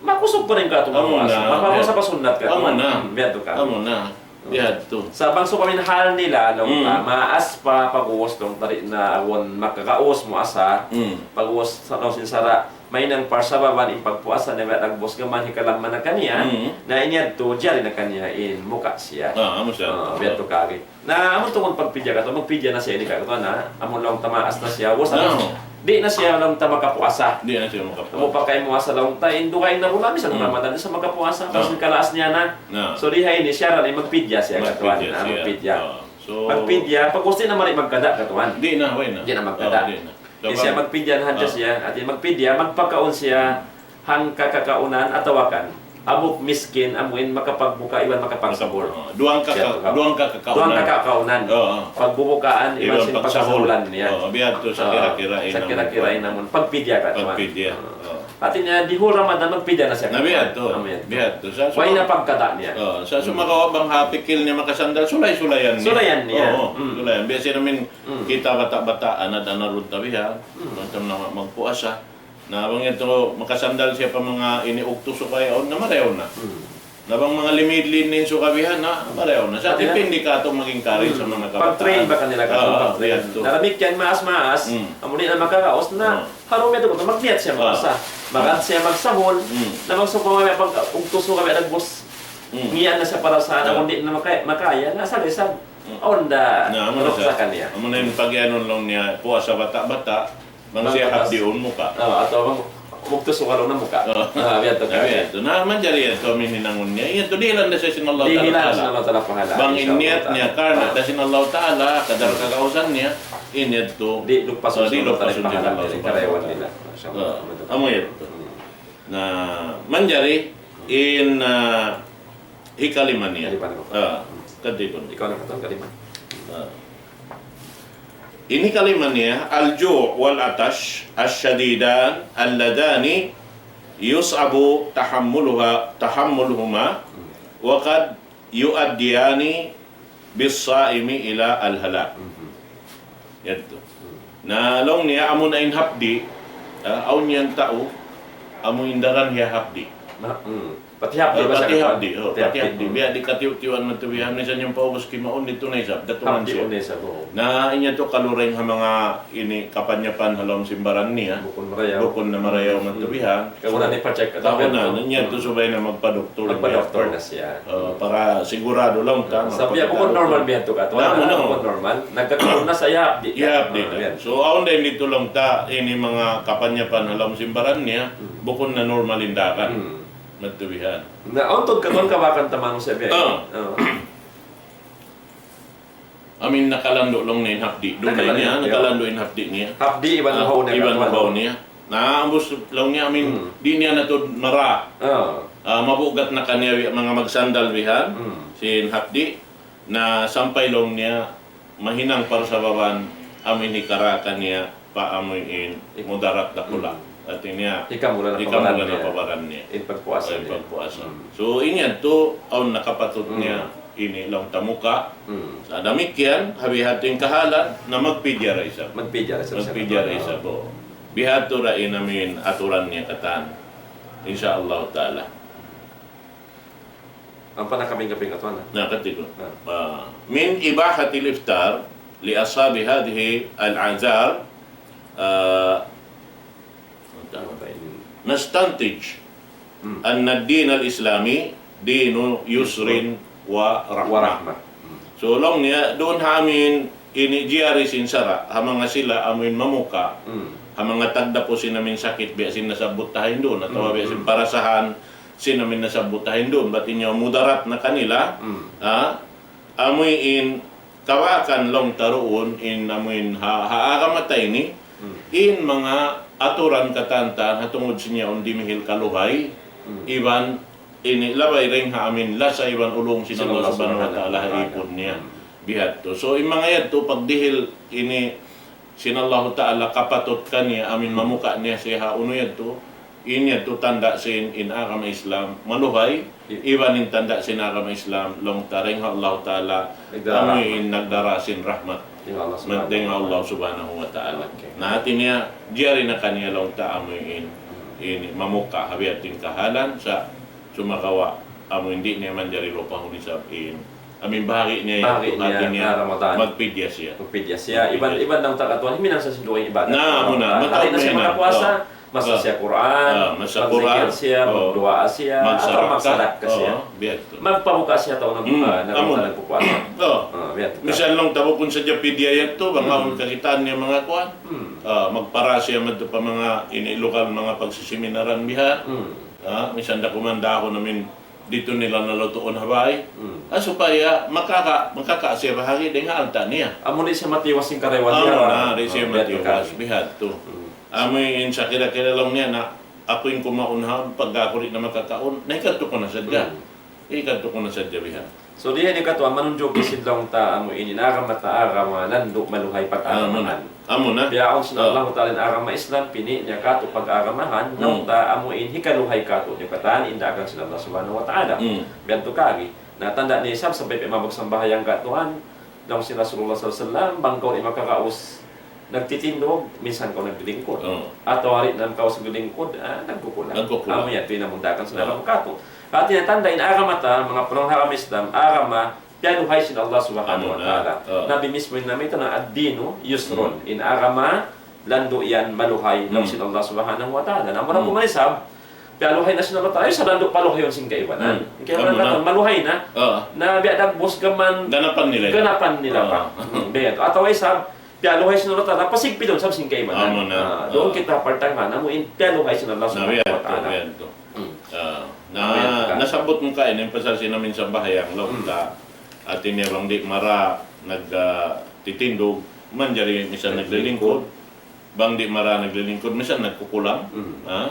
Makusug pa rin katuan Amu maas. na, Mapapuasa biya'. pa sunnat katuan. Amu na. Hmm, biya' tu ka. Amu na. Hmm. Biya' tu. Sa' bang sawpama in hal nila, laung Hmm. ta, maas pa, pag'ubus, laung ta, di' na awn makagaus muasa. Hmm. Pag'ubus, sa' laung sin sara', mahinang parsababan in pagpuasa niya, biya' dagbus gaman hikalamma na kaniya. Hmm. Na in yadtu, jari na kaniya in muka' siya. Ah, amu siya. Ah, biya' tu kari. Na, amun tungud pagpidya katu', magpidya na siya ini katu', na, amun laung ta maas na siya, ubus, No. di' na siya laung ta makapuasa. Di' na siya makapuasa. Amu pa kay muasa laung ta, in dugaing na bulan, misan Hmm. Ramadan, di' siya makapuasa, No. kasi kalaas niya na. No. So, di ha ini, siya ra ini, magpidya siya, katu', Magpidya na, siya. magpidya. Oh. So, Magpidya, pag gusto na mari magkada', katu'. Di' na, way na. Di' na magkada'. Oh, di' na. Di' siya Sabab magpidya na hadja Ah. siya, ati magpidya, magpakaun siya, hangka kakaunan atawa kan hambuuk miskin, amuin makapagbuka iban makapagsahur. Ah, duwang ka-, Siya tu ka. duwang ka kakaunan. Duwang ka kakaunan. Oo. Pagbubukaan iban Iban sin pagsahur. pagsahuran niya. Oo, biya' tu sa Ah, kira-kira sa in kira-kira amun in amun pagpidya katu'. Pagpidya. Ah. Oo. Hati niya, di whole Ramadan magpidya na siya Na katu'. biya' tu. Ah, biya' tu. Biya' tu. Sa Way na suma- pagkada' niya. Oo, sa Hmm. sumagawa' bang ha pikil niya makasandal, sulay-sulayan niya. Sulayan niya. Oo, Hmm. sulayan. Biya' sin amin Hmm. kita bata'-bata', anad-anad run tabihan. Hmm. Mantam na magpuasa. Na bang yadtu makasandal siya pa manga ini ugtu suka yaun, na marayaw na. Hmm. Na bang manga limid-limid in suka bihan, na marayaw na. Sa' Ati na? depende katu' mag-encourage sa Hmm. manga kabata'. Pag-train ba kanila katu'? Ah, Pag-train. yadtu. Na damikkiyan maas-maas, Hmm. amun di' na makagaus na, Ah. harum yadtu katu', magniyat siya Ah. maasa. Magad siya magsahur, Hmm. na bang sawpama pag ugtu suka biya' dagbus. Hmm. Ngiyan na siya para sa, Ah. amun di' na makaya, makaya, na sa lisan. Hmm. Awn da, Na, amun ruksa sa, kaniya. amun na in pag-iyanun laung niya, puasa bata'-bata', Bang Bang siya batas. hapdi' in muka'. Ah, atawa bang ugtu suka laung na muka'. Ah. Ah, biya' tu ka. Ah, biya' tu. Na, manjari yadtu amin hinangun niya. Yadtu dihilan da siya sin Allah Ta'ala. Dihilan sin Allah Ta'ala pahala. Bang Insya in niyat Allah niya, Ta'ala. karna' da sin Allah Ta'ala, kadar Hmm. kagausan niya. In yadtu, di' lupasun, ah, di' lupasun sin Allah Subhanahu wa Ta'ala. Masya Allah. Ah, amu yadtu. Na manjari in, ah, hikalima niya. Hikalima niya. Ah, kadikun. Ikaw na katan kalima. Ah. In hikalima niya, الجوع والعطش الشديدان اللذان يصعب تحملها، تحملهما وقد يؤديان بالصائم إلى الهلاك. Mhm. Yadtu. Hmm. Na laung niya amu na in hapdi', ah, awn yan tau, amu in daran hiya hapdi'. Na, hmm. Pati hapdi', ah, pati hapdi', oh, pati hapdi'. Hmm. Biya' di' katiyu'-tiyuan matubihan, misan yan paubus kimaun didtu na isab, datungan siya. Hapdi' na isab, oh. Na, in yadtu kalu dayn ha manga ini kapanyapan ha lawm sin baran niya. Bukun marayaw. Bukun na marayaw matubihan. Kagunahan ipa-check. Kagunahan, in yadtu subay na magpa-doktor. Magpa-doktor na siya. Ah, para sigurado laung ta, magpakita'. Sa' biya' bukun normal biya' yadtu katu'. Bukun normal. Nagkakaun na sa' hapdi'. Hapdi'. Ah, yan. So, awn da ini laung ta, ini manga kapanyapan ha lawm sin baran niya, hmm, bukun na normal in daran. Hmm. Matubihan. Na, awn tuud katu' kabakan ta manusiya' biya'. Ah. Oh. Amu in nakalandu' laung niya in hapdi'. Duun na niya, nakalandu', nakalandu' in hapdi' niya. Hapdi' iban, ah, bahaw niya, iban katuan. Bahaw niya. Na, ambus laung niya amu in, hmm, di' niya na tuud mara. Ah. Ah, mabugat na kaniya wi-, manga magsandal bihan. Hmm. Sin hapdi'. Na sampay laung niya, mahinang parsababan, amu in hikara kaniya, pa amu in mudarat dakula'. Hmm. Hati niya, hikamula na pa baran niya. Hikamula na pa baran niya. In pagpuasa niya. In pagpuasa. Hmm. So, in yadtu, awn na kapatut niya, hmm, ini laung ta muka'. Hmm. Sa' damikkiyan, ha biha' yadtu in kahalan, na magpidya da isab. Magpidya da isab. Magpidya da isab, oh. Biha' yadtu da in amu in aturan niya katan. Insya Allah Ta'ala. Ampa na kaping-kaping katu', na? Na, katiku. Na. Ah, من إباحة الإفطار لأصحاب هذه الأعذار, ah, نستنتج، hmm, أن الدين الإسلامي دين يسر ورحمة. Wa rahmah. Hmm. So, laung niya, duun ha amu in ini jari sin sara', ha manga sila amu in mamuka', hmm, ha manga tagdapu sin amu in sakit, biya' sin nasabbut ta ha yan duun, atawa, hmm, biya' sin, hmm, parasahan, sin amu in nasabbut ta ha yan duun, bat in yan mudarat na kanila, hmm, ha? Amu in kabakan laung ta duun, in amu in ha, ha agama ta ini, hmm, in manga aturan katan ta, ha tungud sin yaun dimihil kaluhay, hmm, iban ini labay dayn ha amu in lasa iban ulung sin Allah Subhanahu wa Ta'ala ha ipun niya. Hmm. Biha' yadtu. So, in manga yadtu, pagdihil ini sin Allahu Ta'ala kapatut kaniya, amu in mamuka' niya siya ha unu yadtu, in yadtu tanda' sin in agama Islam maluhay, i-, iban in tanda' sin agama Islam, laung ta dayn ha Allahu Ta'ala, nagdara rahmat, amu in nagdara sin rahmat. Dayn ha Allah Subhanahu wa Ta'ala. Dayn ha Allah Subhanahu wa Ta'ala. Okay. Na hati niya, jari na kaniya laung ta amu in, hmm, ini mamuka' ha biya' ha yan kahalan sa' sumagawa', amu in di' niya manjari lupahun isab in amu in bahagi' niya, bahagi' niya, hati niya, na Ramadan. Magpidya siya. Magpidya siya. Magpidya. Iban, iban laung ta katuan, huminang sa sin dugaing ibadat. Na, amu na. Hati niya siya makapuasa, masa siya Qur'an, ah, masa Qur'an, magsakit siya, oh, magduwaa siya, magsarakka, atawa magsarakka siya. Oh, biya' yadtu. Magpabuka siya atawa nag-, hmm, ah, nag-, amu na, nagpupuasa. Oh. Ah, biya' yadtu. Misan laung ta bukun sadja pidya yadtu, bang, hmm, awn kakitaan niya manga kuan. Hmm. Ah, magpara siya madtu pa manga ini lugal, manga pagsiseminaran biha'. Hmm. Ah, misan da kuman dahun amu in didtu nila nalutuun ha bay. Hmm. Ah, supaya makaka-, makaka' siya bahagi' dayn ha alta' niya. Amu di' siya matiwas sin karayawan niya. Amu na, di' siya matiwas. Biya' yadtu. Hmm. Amu in sakira-kira laung niya na, aku in kumaun ha, pag aku di' na makakaun, na hikadtu ku na sadja. Hmm. Hikadtu ku na sadja biha'. So, di' ini katu' manunjuk sin laung ta amu ini, in agama ta agama landu' maluhay pag-agamahan. Amu na. Amu na. Biya' awn sin, ah, Allahu Ta'ala in agama Islam, pini' niya katu' pag-agamahan, hmm, laung ta amu in hikaluhay katu' niya katan in dagan sin Allah Subhanahu wa Ta'ala. Hmm. Biya' yadtu kari. Na tanda' niya isab sampay pa in magsambahayang katuan, laung sin Rasulullah sallallahu alayhi wasallam, bang kaw di' makakaus nagtitindug, minsan kaw naglilingkud. Oh. Atawa di' na kaw naglilingkud, ah, nagkukulang. Nagkukulang. Amu yan, ito in amun dagan sin agama katu'. Hati niya tanda' in agama ta, manga panghu' agama Islam, agama piyaluhay sin Allah Subhanahu wa Ta'ala. Amu na. Oh. Nabi mismo in namayta' na, الدين يسر. Hmm. In agama, landu' yan maluhay, laung sin Allah Subhanahu wa Ta'ala. Na amu na, hmm, kuman isab, piyaluhay na sin Allah Ta'ala, ayaw sa landu' paluhayun sin kaibanan. Hmm. In kaibanan katan maluhay na. Oh. Na biya' dagbus gam man ganapan nila. Ganapan nila pa. Oh. Hmm, biya' yadtu. Atawa isab, piyaluhay sin Allah Ta'ala, pasigpidun isab sin kaibanan. Amu na. Ah, duun kita partangahan, amu in piyaluhay sin Allah Subhanahu wa Ta'ala. Na biya' yadtu, biya' yadtu. Hmm. Ah, na, amu yan, nasabbut mu kaina in pasal sin amu in sambahayang, laung ta. Hmm. Hati niya bang di' mara nag, ah, titindug, Manjari misan naglilingkud, bang di' mara naglilingkud, misan nagkukulang. Mm. Ha?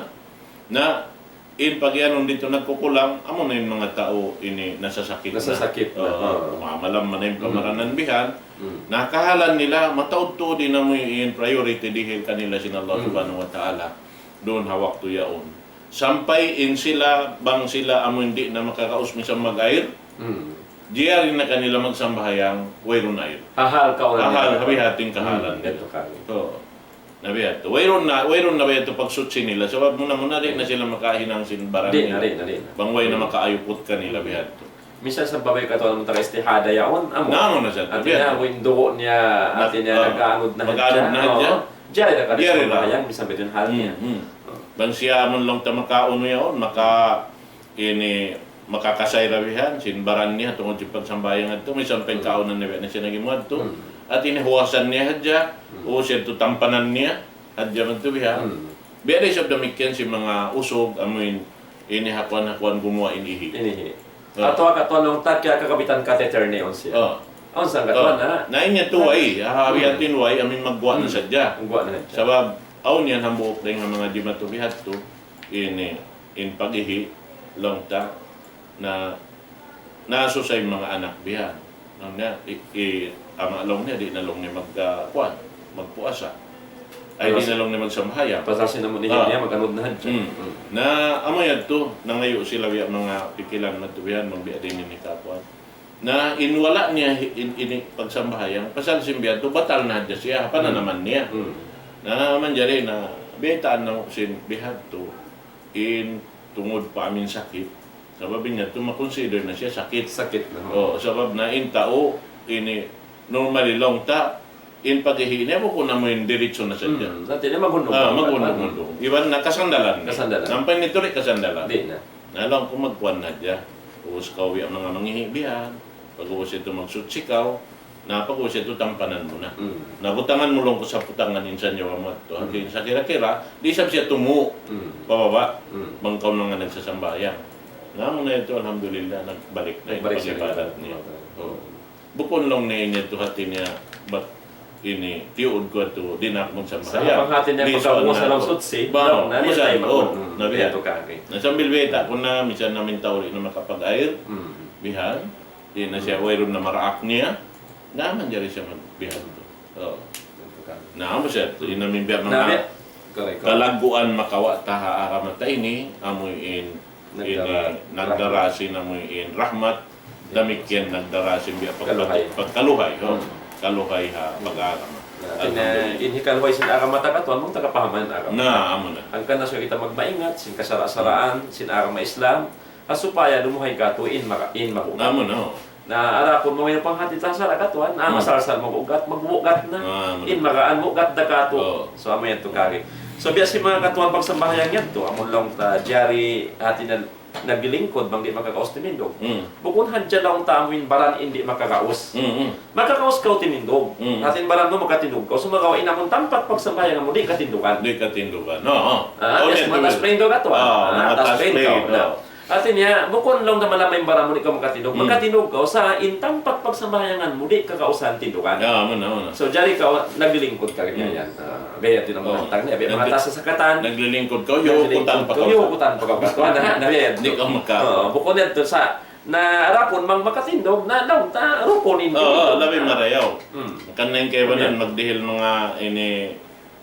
Na, in pagiyanun didtu nagkukulang, amu na in manga tau ini nasasakit na. Nasasakit na, oo. Mamalam man in pamaranan bihan. Mm. Na kahalan nila, mataud tuud in amu in priority dihil kanila sin Allah Subhanahu wa Ta'ala. Duun ha waktu yaun. Sampay in sila, bang sila amu in di' na makakaus misan mag-air, jari na kanila magsambahayang wayruun air. Hahal kaw na. Hahal, ha bihatin kahalan nila. Ito kami. Oo. Na biya' yadtu. Wayruun na, wayruun na biya' yadtu pagsuchi nila. Sabab muna-muna di' na sila makahinang sin baran nila. Di' na, di' na, di' na. Bang way na makaayuput kanila biya' yadtu. Misan sa' babai katu' alam taga istihada yaun, amu. Na, amu na sa'. Hati niya, amu in dugu' niya, hati niya, nag-aanud na hadja. Nag-aanud na hadja. Oo. Jari na kari sambahayang, misan biya' yadtu in hal niya. Hmm, hmm. Oo. Bang siya amun laung ta makaunu yaun, maka ini makakasay ra bihan, sin baran niya, tungud sin pagsambahayang yadtu, misan pa in kaunan niya, biya' na siya nag-imuwad tu. Hmm. Hati niya huwasan niya hadja, o siya tu tampanan niya, hadja man tu bihan. Hmm. Biya' da isab damikkiyan sin manga usug, amuin, ini hakuan-hakuan gumuwa' in ihi'. Ini ihi'. Oo. Atawa katuan nung takya kakabitan catheter niya, awn siya. Oo. Awn sa katuan, ha? Na in yadtu way, ha, biya' yadtu in way, amuin magguwa' na sadja. Magguwa' na sadja. Sabab, awn yan hambuuk dayn ha manga jimatu bihadtu, ini, in pag-ihi', laung ta, na, nasusay manga anak bihan. Laung niya, i, i, ama' laung niya, di' na laung niya mag, ah, kuwan, magpuasa. Ay, di' na laung niya magsambahayang. Pasal sin amu niya, ah, niya, mag-anud na hadja. Hmm. Hmm. Na, amu yadtu, nangayu' sila biya' manga pikilan madtu bihan, bang biya' diin ini kakuwan. Na, in wala' niya, in, ini pagsambahayang, pasal sin biya' yadtu, batal na hadja siya, pananaman niya. Hmm. Na, manjari na, baytaan na sin bihadtu, in tungud pa amuin sakit. Sabab in yadtu ma-consider na siya sakit. Sakit na, oh. Oh, sabab na in tau ini normally laung ta, in pag-ihi' niya bukun amuin diritsu na sadja. Hmm, hati niya maghundung. Ah, maghundung-hundung. Iban na kasandalan niya. Kasandalan. Ampa in yadtu di' kasandalan. Di' na. Na laung ku magkuwan na hadja. Ubus kaw biya' manga mangihi' bihan. Pag-ubus yadtu magsuchi kaw. Na pag-ubus yadtu tampanan mu na. Hmm. Na butangan mu laung ku saputangan in sanyawa mu yadtu. Hmm. Hati sa kira-kira, di' isab siya tumu'. Hmm. Pababa'. Hmm. Bang kaw na nga nagsasambahayang. Na amu na yadtu, alhamdulillah, nagbalik na in pag-ibadat niya. Nagbalik siya. Oh. Bukun laung niya in yadtu hati niya, bat ini, tiyuud ku yadtu, di' na aku magsambahayang. Sa' panghati niya, pagka ubus na laung suchi, laung na niya, oh, na biya' yadtu kami. Na sambil bayta' ku na, misan na amuin tau di' na makapag-air, bihan. Di' na siya, wayruun na maraak niya. Na, manjari siya mag-, bihan tu. Oh. Na, amu siya, in amuin biya' manga kalagguan makawa' ta ha agama ta ini, amuin, ini, nagdara sin amuin rahmat, damikkiyan nagdara sin biya' pagkaluhay, oh. Hmm. Kaluhay ha pag-agama. Na, alhamdulillah. In hikaluhay sin agama ta katu', amu in tagapahaman agama. Na, amu na. Hangkan na sa kita magmaingat, sin kasara'-saraan, sin agama Islam, ha supaya lumuhay katu' in maka-, in magugat. Amu na, oh. Na, adapun maway na panghati ta sa katuan, ah, masalsal magugat, magugat na. Ah, amu na. In magaan magugat da katu'. Oh. So, amu yadtu kari. So, biya' sin manga katuan pagsambahayang yadtu, amu laung ta jari hati na naglilingkud bang di' makakaus timindug. Hmm. Bukun hadja laung ta amu in baran in di' makakaus. Hmm, hmm. Makakaus kaw timindug. Hmm. Hati in baran mu makatindug kaw, sumagawa' in amun tampat pagsambahayang mu di' katindugan. Di' katindugan. Oo, oo. Ah, biya' sin mataas pa in duwa katuan. Ah, mataas pa in duwa. Hati niya, bukun laung ta malamma in baran mu di' kaw makatindug. Hmm. Makatindug kaw sa' in tampat pagsambahayangan mu di' kakausan tindugan. Ya, amu na, amu na. So, jari kaw naglilingkud ka rin yan. Ah, biya' yadtu in manga hantang niya, biya' manga taas sa sakatan. Naglilingkud kaw, hiyukutan pa kaw. Hiyukutan pa kaw. Na, na, biya' yadtu. Di' kaw maka- Oo, bukun yadtu sa', na adapun bang makatindug, na laung ta, rukun in timindug. Oo, labi marayaw. Hmm. Kan na in kaibanan magdihil manga ini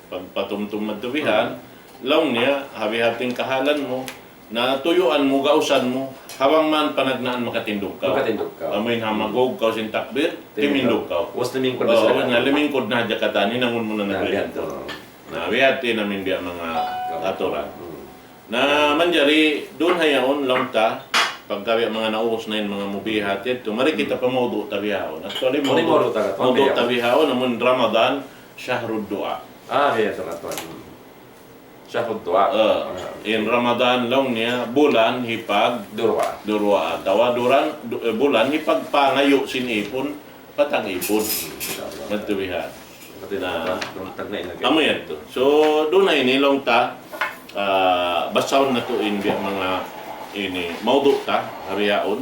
pagpatumtum madtu bihan, laung niya, ha bihating kahalan mu, na tuyuan mu, gausan mu, ha bang man panagnaan makatindug kaw. Makatindug kaw. Amuin hamagug kaw sin takbir, timindug kaw. Ubus limingkud na sadja. Oo, na limingkud na hadja katan, hinangun mu na naglilingkud. Na, biya' ha yan amuin biya' manga aturan. Hmm. Na, manjari, duun ha yaun, laung ta, pagka biya' manga naubus na in manga mubihat, yadtu, mari kita pa mawdu' ta bihaun. Actually, mawdu' ta bihaun, amun Ramadan, shahrud du'a. Ah, iya, sa katuan. Hmm. Shahrud du'a. Eh, in Ramadan laung niya bulan hipagduwaa. Duwaa. Atawa duran, du-, eh, bulan hipagpangayu' sin ipun, pa tag-ipun. Insya Allah. Madtu bihan. Na, amu yadtu. So, duun na ini laung ta, ah, basahun natu' in biya' manga ini, mawdu' ta, ha bihaun.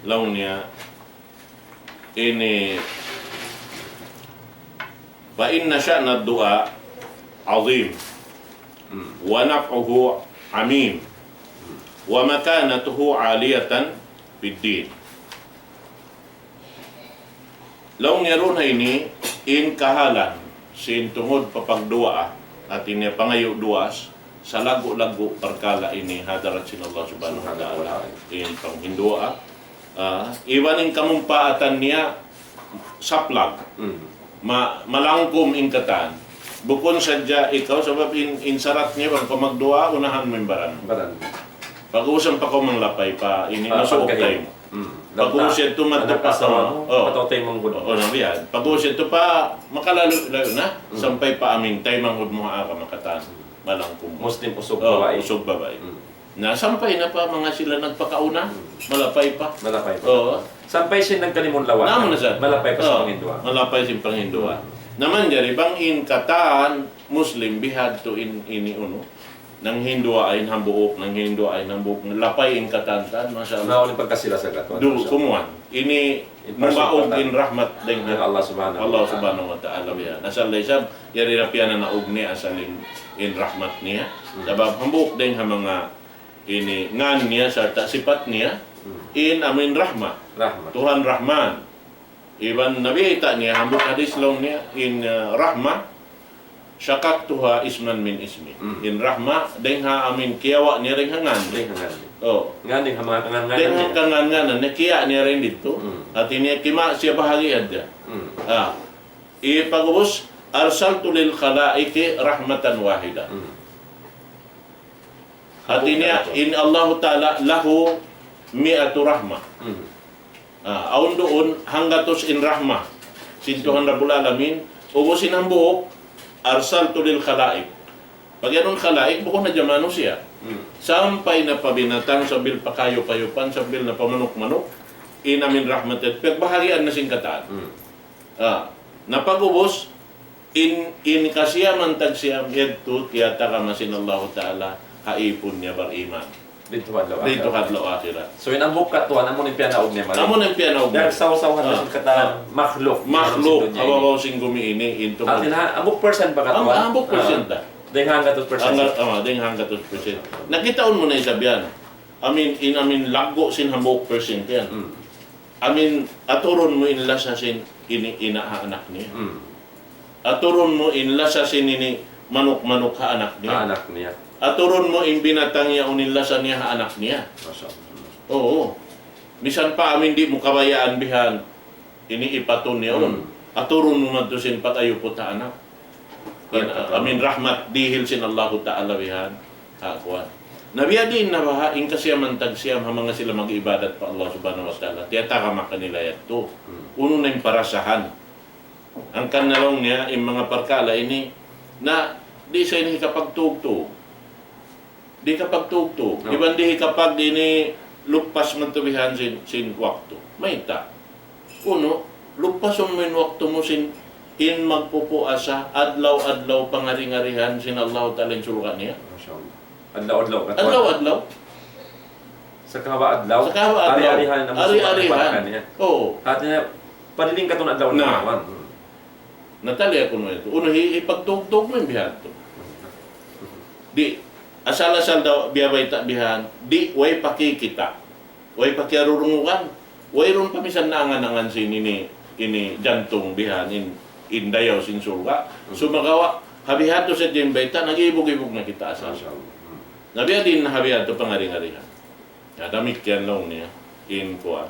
Laung niya, ini, فإن شأن الدعاء عظيم، ونفعه عميم، ومكانته عالية في الدين. Laung niya duun ha ini, in kahalan sin tungud pa pagduwaa, hati niya pangayu' duwaa, salaggu'-laggu' parkala' ini ha hadarat sin Allah Subhanahu wa Ta'ala. In panghinduwaa, ah, iban in kamumpaatan niya saplag. Ma-, malangkum in katan. Bukun sadja ikaw, sabab in, in sarat niya bang kaw magduwaa, unahan mu in baran. Baran. Pag-ubus ampa kaw manglapay pa ini, masuuk pagkahi. Pag-ubus yadtu madtu pa kaw. Pag-ubus yadtu pa, makalalu-layu na, sampay pa amin, taymanghud mu ha agama katan. Malangkum. Muslim usug babai. Usug babai. Na sampay na pa manga sila nagpakauna, malapay pa. Malapay pa. Oo. Sampay sin nagkalimun lawa. Namu na sa. Malapay pa sin panghinduwaa. Malapay sin panghinduwaa. Na manjari bang in katan Muslim bihadtu in ini unu. Nanghinduwaa in hambuuk, nanghinduwaa in hambuuk. Lapay in katan-katan, masya Allah. Na uli pagkasila sa katan. Du, kumuan. Ini mumaug in rahmat dayn ha Allah Subhanahu wa Ta'ala. Biya'. Asal da isab, yari da piyanaug niya asal in, in rahmat niya. Sabab hambuuk dayn ha manga ini ngan niya sarta' sipat niya, in amin rahma. Tuhan Rahman. Iban Nabi ita niya, hambuuk hadis laung niya, in, uh, rahma, شققتها اسما من اسمي. In rahma, dayn ha amin kiyawa' niya dayn ha ngan. Dayn ha ngan. Oh. Ngan dayn ha manga kangan-nganan niya. Dayn ha kangan-nganan niya, kiya' niya dayn didtu. Hati niya kima siya bahagi' hadja. Ah. Pag-ubus, أرسلت للخلائق رحمة واحدة. Hati niya, in Allahu Ta'ala له مائة رحمة. Ah, awn duun hanggatus in rahma sin Tuhan Rabbul Alamin, ubus in hambuuk, أرسلت للخلائق. Pag-iyanun khalaik, bukun na hadja manusiya'. Sampay na pa binatang, sambil pa kayup-kayupan, sambil na pa manuk-manuk, in amin rahmat yadtu, piyagbahagian na sin katan. Ah, na pag-ubus, in, in kasiyaman tagsiyam yadtu, tiyatagama sin Allahu Ta'ala, ha ipun niya bariman. Didtu ha adlaw akhirat. So, in hambuuk katuan, amu in piyanaug niya mari. Amu in piyanaug niya. Dahil sawsaw na sin katan makhluk. Makhluk, ha babaw sin gumi ini, in tungud. Hati niya, hambuuk percent ba katuan? Hambuuk percent da. Dayn ha hanggatus percent. Hangga-, ah, dayn ha hanggatus percent. Na kitaun mu na isab yan. Amin, in amin laggu' sin hambuuk percent yan. Amin, aturun mu in lasa sin ini ina' ha anak niya. Aturun mu in lasa sin ini manuk-manuk ha anak niya. Ha anak niya. Aturun mu in binatang yaun in lasa niya ha anak niya. Masya Allah. Oo. Misan pa amin di' mu kabayaan bihan, ini ipatun yaun. Aturun mu madtu sin pag-ayuput ha anak. In, amin rahmat dihil sin Allahu Ta'ala bihan. Ha, kuwan. Na biya' diin na baha', in kasiyaman tagsiyam ha manga sila mag-ibadat pa Allah Subhanahu wa Ta'ala. Tiyatagama kanila yadtu. Unu na in parasahan. Hangkan na laung niya, in manga parkala' ini, na di' sa ini hikapagtug-tug. Di' hikapagtug-tug. Iban di' hikapag ini luppas man tuud bihan sin, sin waktu. Mayta'? Unu, luppasun mu in waktu mu sin, in magpupuasa, adlaw-adlaw pangari-ngarihan sin Allahu Ta'ala in surga' niya. Masya Allah. Adlaw-adlaw katuan. Adlaw-adlaw. Sa kahawa adlaw. Sa kahawa adlaw. Ari-arihan na mu ari-arihan. Oo. Hati niya, padiling katuan adlaw na. Na tali aku na itu. Unu hi-, hipagtug-tug mu in bihan tu. Di', asal-asal da biya' bayta' bihan, di', way pa kikita'. Way pa kiyarurungugan. Wayruun pa misan naangan-angan sin ini, ini jantung bihan, in, in dayaw sin surga'. Sumagawa', ha bihadtu sadja in bayta', nag-ibug-ibug na kita asal. Masya Allah. Na biya' diin na ha bihadtu pangari-ngarihan. Na damikkiyan laung niya, in kuwan,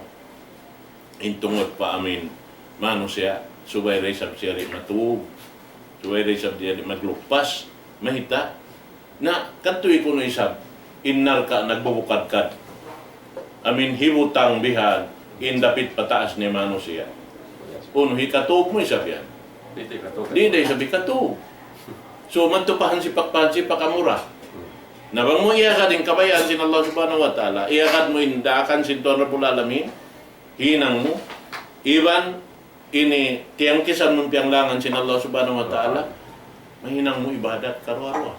in tungud pa amin manusiya', subay da isab siya di' matug, subay da isab siya di' magluppas, mayta', na katuy kunu' isab, in narka' nagbubukadkad. Amin hibutang bihan, in dapit pataas niya manusiya'. Unu, hikatug mu isab yan? Di' da isab hikatug. So, madtu pa hansipak, pa hansipak amura. Na bang mu iyagad in kabayaan sin Allah Subhanahu wa Ta'ala, iyagad mu in daakan sin Tuhan Rabbul Alamin, hinang mu, iban ini tiyangkisan mu in piyanglangan sin Allah Subhanahu wa Ta'ala, mahinang mu ibadat karuwa-ruwa.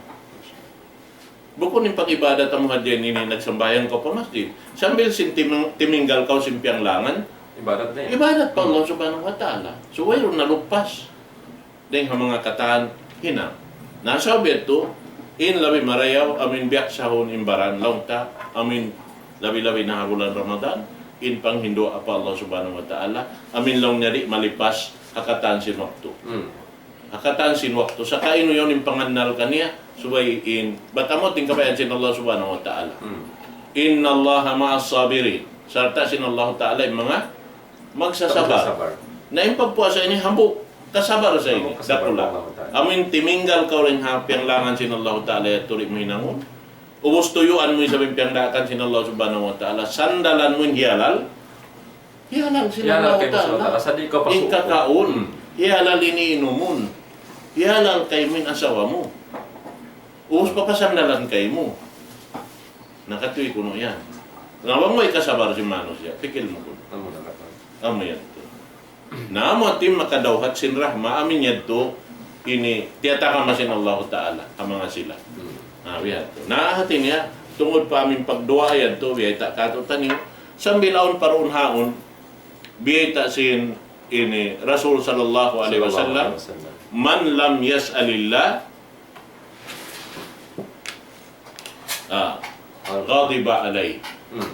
Bukun in pag-ibadat amu hadja ini, nagsambahayang kaw pa masjid. Sambil sin timing-, timinggal kaw sin piyanglangan, ibadat pa Allah Subhanahu wa Ta'ala. So, wayruun naluppas. Dayng ha manga katan hinang. Na sabab yadtu, in labi marayaw, amuin biyaksahun in baran laung ta, amuin labi-labi na ha bulan Ramadan, in panghindu' pa Allah Subhanahu wa Ta'ala, amuin laung niya di' malipas ha katan sin waktu. Hmm. Ha katan sin waktu. Saka unu yaun in pangannal kaniya, subay in, bat amu in kabayaan sin Allah Subhanahu wa Ta'ala. Hmm. إن الله مع الصابرين. Sarta' sin Allah Ta'ala in manga magsasabar. Magsasabar. Na in pagpuasa ini hambuuk kasabar sa ini. Hambuuk kasabar. Dakula'. Allah Ta'ala. Amuin timinggal kaw dayn ha piyanglangan sin Allah Ta'ala yadtu di' mu hinangun. Ubus tuyuan mu isab in piyangdaakan sin Allah Subhanahu wa Ta'ala. Sandalan mu in hiyalal. Hiyalal sin Allah Ta'ala. Hiyalal kaymu sin Allah Ta'ala. Sa' di' kaw pasuuk. In kakaun. Hmm. Hiyalal in inumun. Hiyalal kaymu in asawa mu. Ubus papasandalan kaymu. Na katu' kunu' yan. Na bang way kasabar sin manusiya', pikil mu kunu'. Amu na katan. Amu yan tu. Na amu in makadawhat sin rahma, amuin yadtu, ini, tiyatagama sin Allah Ta'ala, ha manga sila. Hmm. Na, biya' tu. Na, hati niya, tungud pa amuin pagduwaa yadtu, biya' ta' katu'niyu, sambil awn paruun-haun, biya' ta' sin, ini, Rasul sallallahu alayhi wasallam, sallallahu alayhi wasallam. من لم يسأل الله Ah, غضب عليه. Hmm.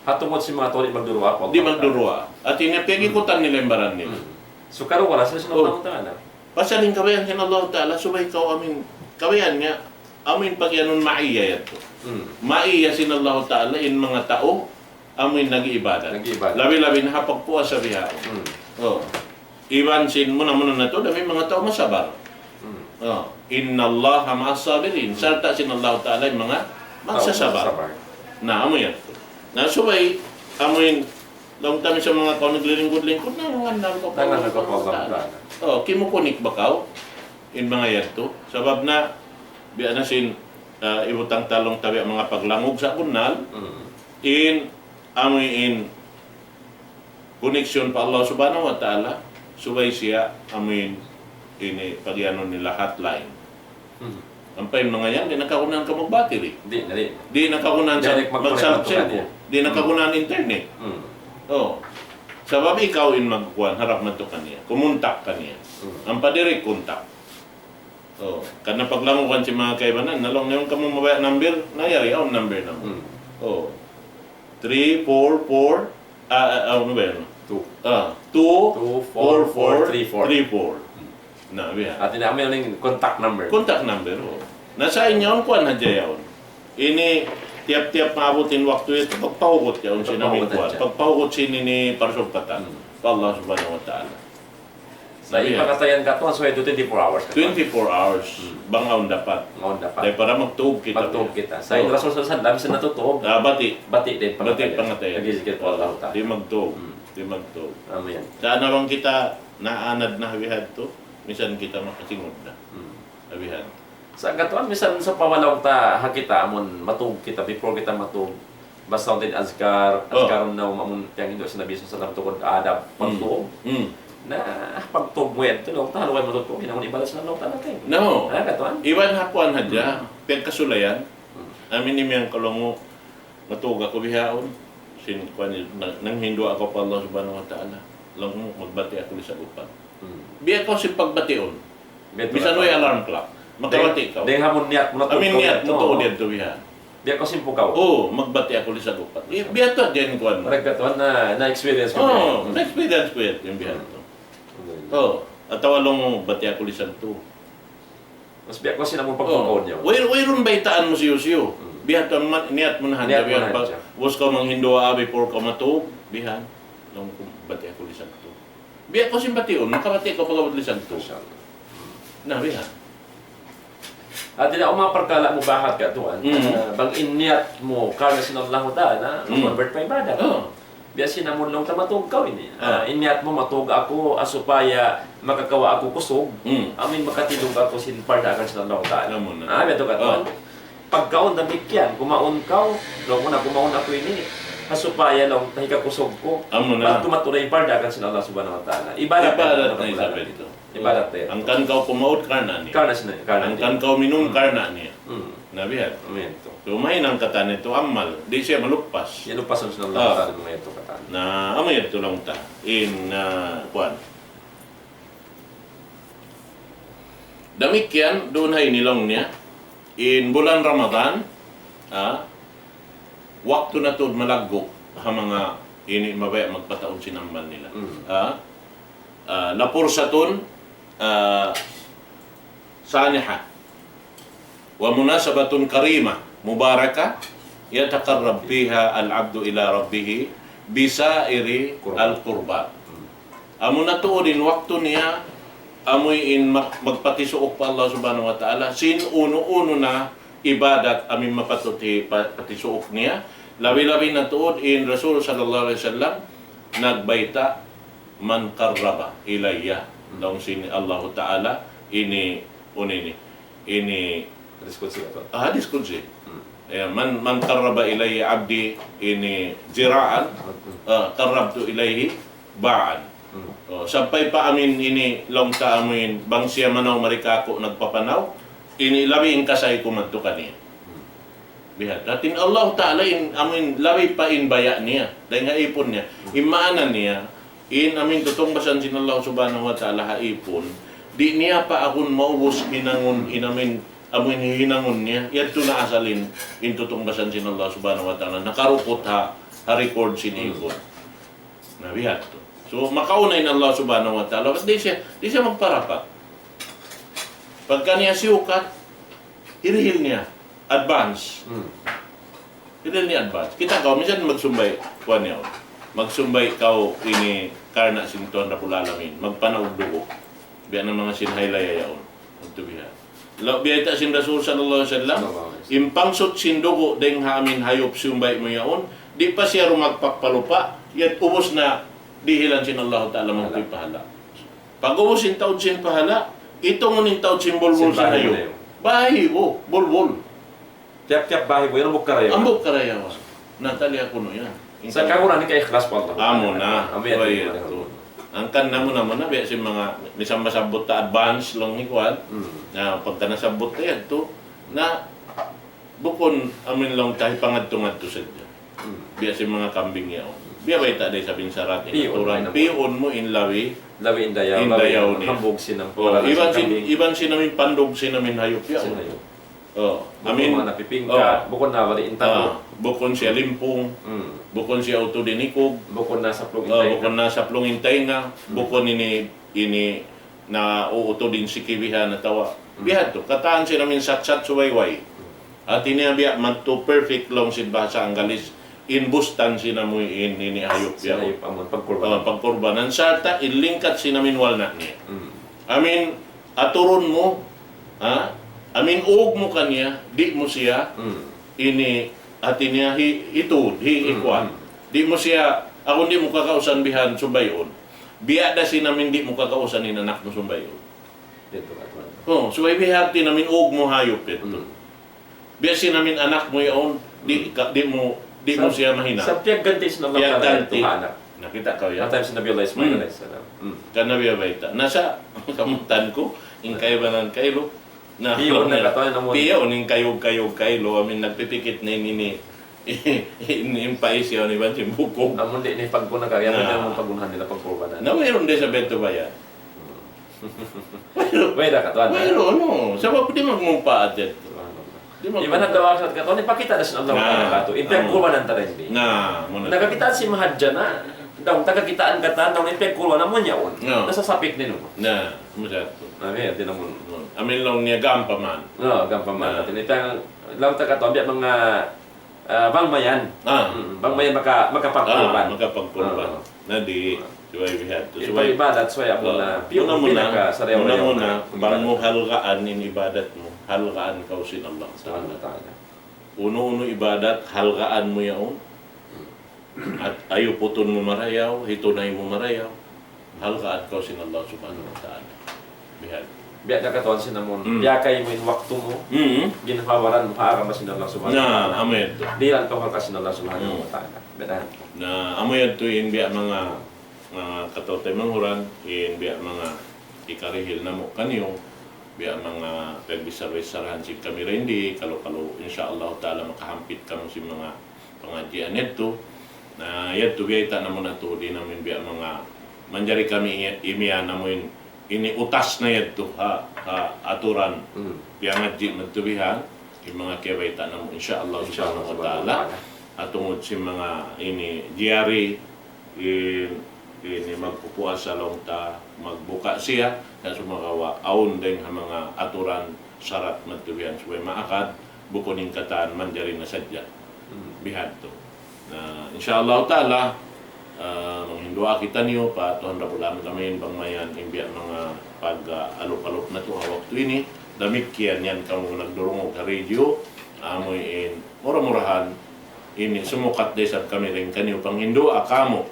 Ha tungud sin manga tau di' magduruwaa pa Allah Ta'ala. Di' magduruwaa. Hati niya, piyagikutan nila in baran nila. Hmm. So, kalu wala' sila sin Allah Ta'ala. Pasal in kabayaan sin Allah Ta'ala, subay kaw amuin, kabayaan niya, amuin pagiyanun ma'iyya yadtu. Hmm. Ma'iyya sin Allah Ta'ala, in manga tau, amuin nag-iibadat. Nag-iibadat. Labi-labi na ha pagpuasa bihaun. Hmm. Oh. Iban sin muna-muna natu', amuin manga tau masabar. Hmm. Oh. إن الله مع الصابرين. Sarta' sin Allah Ta'ala in manga magsasabar. Tau magsasabar. Na, amu yan. Na, subay, amuin, laung ta minsan manga tau naglilingkud-lingkud, na, mangannal kaw pa Allah Ta'ala. Mangannal kaw pa Allah Ta'ala. Oh, kimukunik ba kaw? In manga yadtu. Sabab na, biya' na sin, ah, ibutang ta laung ta biya' manga paglangug sa' bunnal. Hmm. In, amuin, koneksyon pa Allah Subhanahu wa Ta'ala, subay siya amuin ini pagiyanun nila hotline. Hmm. Ampa in manga yan, di' na kagunahan kaw magbatiri. Di' na, di'. Di' na kagunahan sa magsalp-salp. Di' na kagunahan internet. Hmm. Oh. Sabab ikaw in magkuan, harap madtu kaniya. Kumuntak kaniya. Hmm. Ampa direct contact. Oh, karna' paglangugan sin manga kaibanan, na laung niya, "Bang kamu mabaya' number," na yari, awn number namu'. Hmm. Oh. Three four four, ah, ah, ah, unu ba yan? Two. Ah, two four four three four. Two four four three four. Hmm. Na, biya'. Hati niya amu yan in contact number. Contact number, oh. Na sa' in yaun, kuwan hadja yaun. Ini, tiyap-tiyap maabut in waktu yadtu, pagpahugut yaun sin amuin kuwan. Pagpahugut hadja. Pagpahugut sin ini parsumpatan. Hmm. Pa Allah Subhanahu wa Ta'ala. Sa' in pangatayan katu', subay twenty-four hours katu'. Twenty-four hours. Hmm. Bang awn dapat. Bang awn dapat. Dayn para magtuug kita. Magtuug kita. Sa' in Rasul sallallahu alayhi wasallam, sin natutug. Ah, bati'. Bati' da in pangatayan. Bati' pangatayan. Nagizikir pa Allah Ta'ala. Di' magtuug. Hmm. Di' magtuug. Amu yan. Sa' na bang kita naanad na ha bihadtu, minsan kita makasingud na. Hmm. Ha bihadtu. Sa' katuan, minsan sa' pawalaw ta ha kita, amun matug kita, before kita matug, basa ta in azkar, oh, azkarun nawm, amun tiyanghindu' sin Nabi sallallahu alayhi wasallam, tungud adab, hmm, pagtug. Hmm. Na, pagtug mu yan, laung ta, haluay matutug, in amun ibadat sin Allah Ta'ala kaymu. No. Ha, katuan? Iban ha kuan hadja, hmm, piyagkasulayan. Hmm. Amu ini miyangkalangu, matug aku bihaun, sin kuan, na-, nanghindu' aku pa Allah Subhanahu wa Ta'ala. Laung mu, magbati' aku lisag upat. Hmm. Biya' kaw sin pagbatiun. Biya' tu. Misan way alarm clock. Makabati' kaw. Dayng ha amun niyat mu na tuud. Amu in niyat mu tuud yadtu bihan. Biya' kaw sin pukaw. Oo, magbati' aku lisag upat. Biya' tu hadja in kuan mu. Parag katuan na, na-experience ku. Oo, na-experience ku yan, in bihan tu. Hmm. Oo, atawa laung mu, bati' aku lisag tu. Mas biya' kaw sin amun pagpukaw niya. Way-, wayruun baytaan mu siyu-siyu. Hmm. Biya' tu in ma-, niyat mu na hadja. Niyat mu na hadja. Biya' pag-, ubus kaw manghindu' before kaw matug, bihan. Laung ku, bati' aku lisag tu. Biya' kaw sin batiun, makabati' kaw pag-abut lisag tu. Masha Allah. Na, bihan. Hati niya, awn manga parkala' mubahat katuan. Mm. Ah, bang in niyat mu karna' sin Allahu Ta'ala, mm, convert pa ibadat. Oh. Biya' sin amun laung ta matug kaw ini. Ah. Ah, in niyat mu matug aku, ah, supaya makakawa' aku kusug. Mm. Amuin makatindug aku sin pardaakan sin Allahu Ta'ala. Amu na. Ah, biya' tu katuan. Oh. Pagkaun damikkiyan, kumaun kaw, laung mu na kumaun aku ini, ha supaya laung ta hikakusug ku. Amu na. Bang tumatuloy in pardaakan sin Allah Subhanahu wa Ta'ala. Ibadat na isab yadtu. Ibadat na yadtu. Hangkan kaw kumaun karna' niya. Karna' sin, karna' niya. Hangkan kaw minum karna' niya. Hmm. Na bihan. Amu yadtu. So, mahinang katan yadtu amal. Di' siya maluppas. Di' maluppas sin Allah Ta'ala, amu yadtu katan. Na, amu yadtu laung ta. In, ah, kuan. Damikkiyan duun ha ini laung niya, in bulan Ramadan, ah, waktu na tuud malaggu' ha manga ini mabaya' magpataud sin ammal nila. Mm. Ah, ah, لفرصة, ah, سانحة ومناسبة كريمة مباركة يتقرب فيها العبد إلى ربه بسائر القربات. Amuna tuud in waktu niya, amuin mag-, magpatisuuk pa Allah Subhanahu wa Ta'ala, sin unu-unu na ibadat amuin mapatut hi-, pa-, patisuuk niya. Labi-labi na tuud in Rasul sallallahu alayhi wasallam nagbayta', من قرب إلي. Laung sin Allahu Ta'ala, ini, unu ini, ini, Hadis Qudsi ba? Ah, hadis Qudsi. Hmm. Ya, من، من قرب إلي عبدي ini ذراعا, hmm, ah, قربت إليه باعا. Hmm. Oh, sampay pa amuin ini laung ta amuin, bang siya manaw mari kāku' nagpapanaw, ini labi in kasay ku madtu kaniya. Hmm. Bihan. Hāti niya Allah Ta'ala in, amuin labi pa in baya' niya, dayn ha ipun niya. Hmm. In maana niya, in amuin tutungbasan sin Allah Subhanahu wa Ta'ala ha ipun, di' niya pa agun maubus hinangun, in amuin, amuin hinangun niya, yadtu na asal in, in tutungbasan sin Allah Subhanahu wa Ta'ala, nakarukut ha, ha record sin ipun. Na bihan tu. So, makauna in Allah Subhanahu wa Ta'ala, di' siya, di' siya magparapat. Pagka niya siyukat, hirihil niya, advance. Hmm. Hirihil niya advance. Kita' kaw, minsan magsumbay', kuwan niya, magsumbay' kaw ini karna' sin Tuhan Rabbul Alamin, magpanaug dugu'. Biya' na manga sin haylaya yaun. Udtu biha. Laung biya' ta sin Rasul sallallahu alayhi wasallam, sallallahu alayhi wasallam, in pangsut sin dugu' dayn ha amuin hayup sumbay' mu yaun, di' pa siya rumagpak pa lupa', yadtu ubus na dihilan sin Allah Ta'ala magtuy pahala. Pag-ubus in taud sin pahala, itungun in taud sin bulbul sin hayup. Bahi', oh, bulbul. Tiyap-tiyap bahi' mu yan, hambuuk karayawan. Hambuuk karayawan. Na, tali aku nu yan. Sa' kagunahan in kaikhlas pa Allah. Amu na. Amu yan, amu yan. Hangkan namu', namu' na, biya' sin manga, misan masabbut ta advance laung hi kuwan. Hmm. Na, pagka nasabbut ta yadtu, na, bukun amuin laung ta hi pangadtu-ngadtu sadja. Hmm. Biya' sin manga kambing yaun. Biya' bayta' da isab in sarat, in aturan. Pi'un mu in lawi. Lawi in dayaw, in dayaw niya. Hambuuk sin, oh, iban sin, iban sin amuin pandug sin amuin hayup yaun. Sin hayup. Oh, bukun amuin manga napipingka, oh, bukun na wari' in tanu'. Ah, bukun siya limpung, hmm, bukun siya utud in ikug, bukun na saplung in tainga. Oh, bukun na saplung in tainga, hmm, bukun ini, ini na uutud in sikibihan atawa. Hmm. Biya' tu, katan sin amuin satsat suwayway. Hmm. Hati niya biya' madtu perfect laung sin bahasa Anggalis, in bustan sin amuin ini hayup. Sin hayup amun pagkurbanan. Oh, pagkurbanan. Sarta' in lingkat sin amuin walna' niya. Hmm. Amuin aturun mu, ha? Amuin ug mu kaniya, di' mu siya, hmm, ini hati niya hi-, hitud, hi-, hmm, hikuan. Hmm. Di' mu siya, amun di' mu kakausan bihan sumbayun. Biya' da sin amuin di' mu kakausan in anak mu sumbayun. Yadtu katuan. Oh, subay biya' hati niya amuin ug mu hayup yadtu. Hmm. Biya' sin amuin anak mu yaun, di' ka, di' mu, di' mu siya mahinang. Sa' piyagganti sin Allah Ta'ala yadtu ha anak. Nakita' kaw yan? Mataud sin Nabi Allah Ismail alayhi salam. Hmm. Kan Nabi Allah bayta'. Na sa', kamutan ku, in kaibanan kailu. Na, piyaun na katuan, amun piyaun in kayug-kayug kailu, amuin nagpipikit na in ini. In, in pais yaun iban sin bukug. Amun di' ni pagkuna kariya, na, amun pagkunahan nila pagkurbanan. Na, wayruun da isab yadtu bayad. Hmm. Wayruun. Way da katuan, ha? Wayruun, no. Sabab di' magmumpaat yadtu. Subhanallah. Di' magmumpaat. Iban hadja waktu katuan, ipakita' da sin Allah Ta'ala katu'. In pagkurbanan ta dayn di. Na, muna. Nakakita' sin mahadja na, daw, ta kakitaan katan, daw, in pagkurbanan mu yaun. No. Nasasapik din, no? Na, muna yadtu. Na, di' na mun. No. Amuin laung niya gampaman. No, gampaman. Na. Hati niya, laung ta katuan, biya' manga Ah, bang mayan. Ah. Hmm, bang mayan maka-, makapagkurban. Ah, makapagkurban. Ah. Na di', subay bihadtu. In pag-ibadat, subay amu na, muna-muna, pinaka sarayaw-rayaw muna-muna, na bang mu halgaan in ibadat mu, halgaan kaw sin Allah Subhanahu wa Ta'ala. Unu-unu ibadat, halgaan mu yaun. At ayuputun mu marayaw, hitunay mu marayaw. Halgaan kaw sin Allah Subhanahu wa Ta'ala. Bihadtu. Biya' da katuan sin amun, hmm, biya' kaymu in waktu mu, hmm, ginhawa-baran mu ha agama sin Allah Subhanahu wa Ta'ala. Na, amu yadtu. Dihilan kaw halga' sin Allah Subhanahu wa Ta'ala. Hmm. Biya' da. Na, amu yadtu in biya' manga, manga kataw-taymanghuran, in biya' manga hikarihil namu' kaniyu, biya' manga pagbichar-bicharahan sin kami dayn di, kalu-kalu, insya Allah Ta'ala, makahampit kamu sin manga pangadjian yadtu. Na, yadtu biyayta' namu' natu' di' namu' in biya' manga manjari kami i-, imiyan namu' in ini utas na yadtu ha, ha aturan piyangadji' madtu bihan, in manga kiyabayta' namu', insya Allah subhanahu wa ta'ala. Ha tungud sin manga ini jari, in, ini magpupuasa laung ta, magbuka siya, na sumagawa' awn dayng ha manga aturan sarat madtu bihan subay maakad, bukun in katan manjari na sadja. Bihadtu. Na, insya Allah ta'ala, ah, manghinduwaa kitaniyu pa Tuhan Rabbul Alamin bang mayan in biya' manga pag-alup-alup natu' ha waktu ini. Damikkiyan yan kamu nagdurungug ha radio, amu in mura-murahan ini sumukat da isab kami dayn kaniyu panghinduwaa kamu.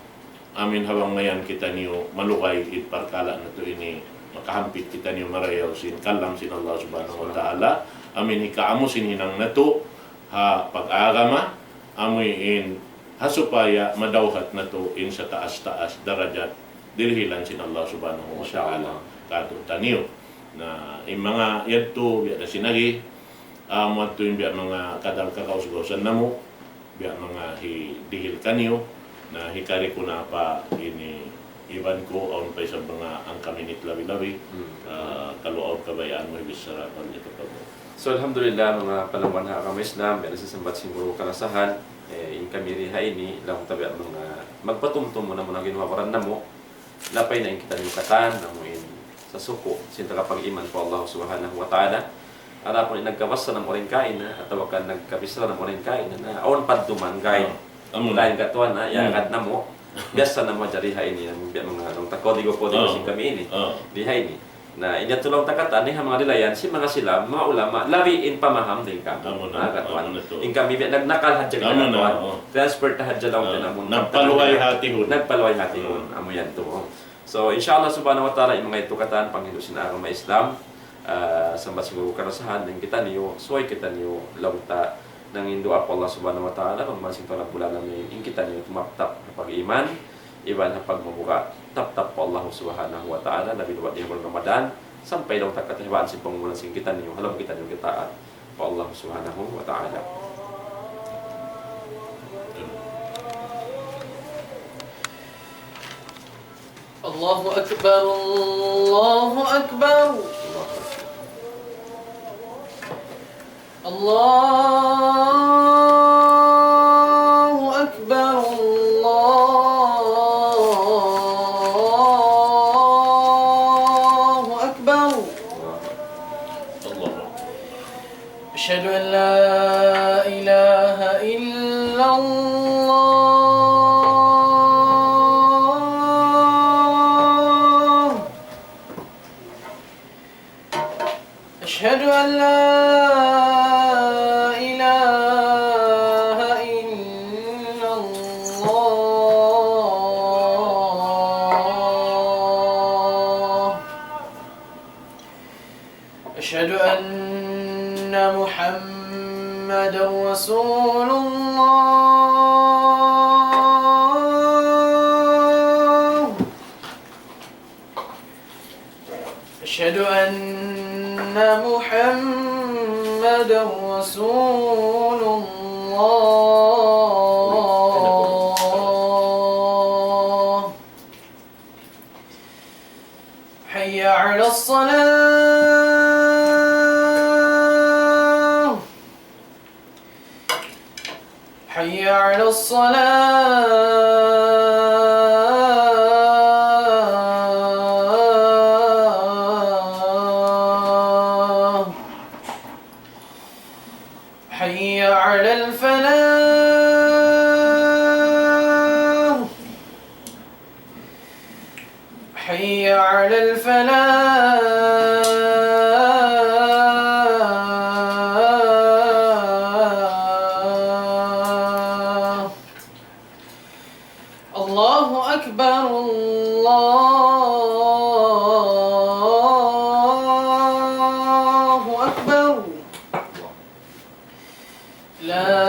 Amin ha bang mayan kitaniyu malugay in parkala' natu' ini, makahampit kitaniyu marayaw sin kalam sin Allah subhanahu wa ta'ala. Amin hikaamu sin hinang natu' ha pag-agama, amu in ha supaya madawhat natu' in sataas-taas darajat dirihilan sin Allah subhanahu wa ta'ala katu'taniyu. Na in manga yadtu, biya' da sin agi, amu yadtu in biya' manga kadal kagaus-gausan namu', biya' manga hidihil kaniyu, na hikari ku na pa ini iban ku, awn pa isab manga angka minit labi-labi, ah, kalu awn kabayaan mu hibichara pa niya kamu. So, alhamdulillah, manga panamuan ha agama Islam, biya' na sin sambat sin guru kalasahan, eh, in kami di ha ini, laung ta biya' manga magpatumtum muna muna ginuhawaran namu', lapay na in kitaniyu katan, amu in sasuku' sin tagapag-iman pa Allah subhanahu wa ta'ala. Adapun in nagkabasa namu' dayn kaina, atawa kan nagkabichara namu' dayn kaina, na awn padduman kay. Amu na. Lain katuan na, ya kad namu'. Biya' sa namu' jari ha ini, biya' manga laung ta kodigo-kodigo sin kami ini. Di ha ini. Na, in yadtu laung ta katan, ini ha manga lilayan, sin manga sila, manga ulama, labi in pamaham dayn kamu. Amu na, katuan. Amu na tu. In kami biya' nagnakal hadja kita katuan. Transfer ta hadja laung ta namu'. Nagpaluhay hatihun. Nagpaluhay hatihun. Amu yan tu. So, insya Allah subhanahu wa ta'ala, in manga yadtu katan, panghindu' sin agama Islam, ah, sambat sin guru kalasahan, in kitaniyu, subay kitaniyu, laung ta, nanghinduwaa pa Allah subhanahu wa ta'ala, bang mayan sin Tuhan Rabbul Alamin, in kitaniyu tumaptap ha pag-iman, iban ha pagmabuga', taptap pa Allah subhanahu wa ta'ala, labi luwa' di ha bulan Ramadan, sampay laung ta katahibaan sin pangumulan sin kitaniyu, ha lawm kitaniyu kitaat pa Allah subhanahu wa ta'ala. الله أكبر، الله أكبر. الله أكبر، الله أكبر. الله أكبر. أشهد أن لا إله إلا الله. أشهد أن لا إله إلا الله. أشهد أن محمدا رسول الله. أشهد أن محمدا رسول الله. حي على الصلاة. حي على الصلاة. حي على الفلاح. حي على الفلاح. الله أكبر، الله أكبر. لا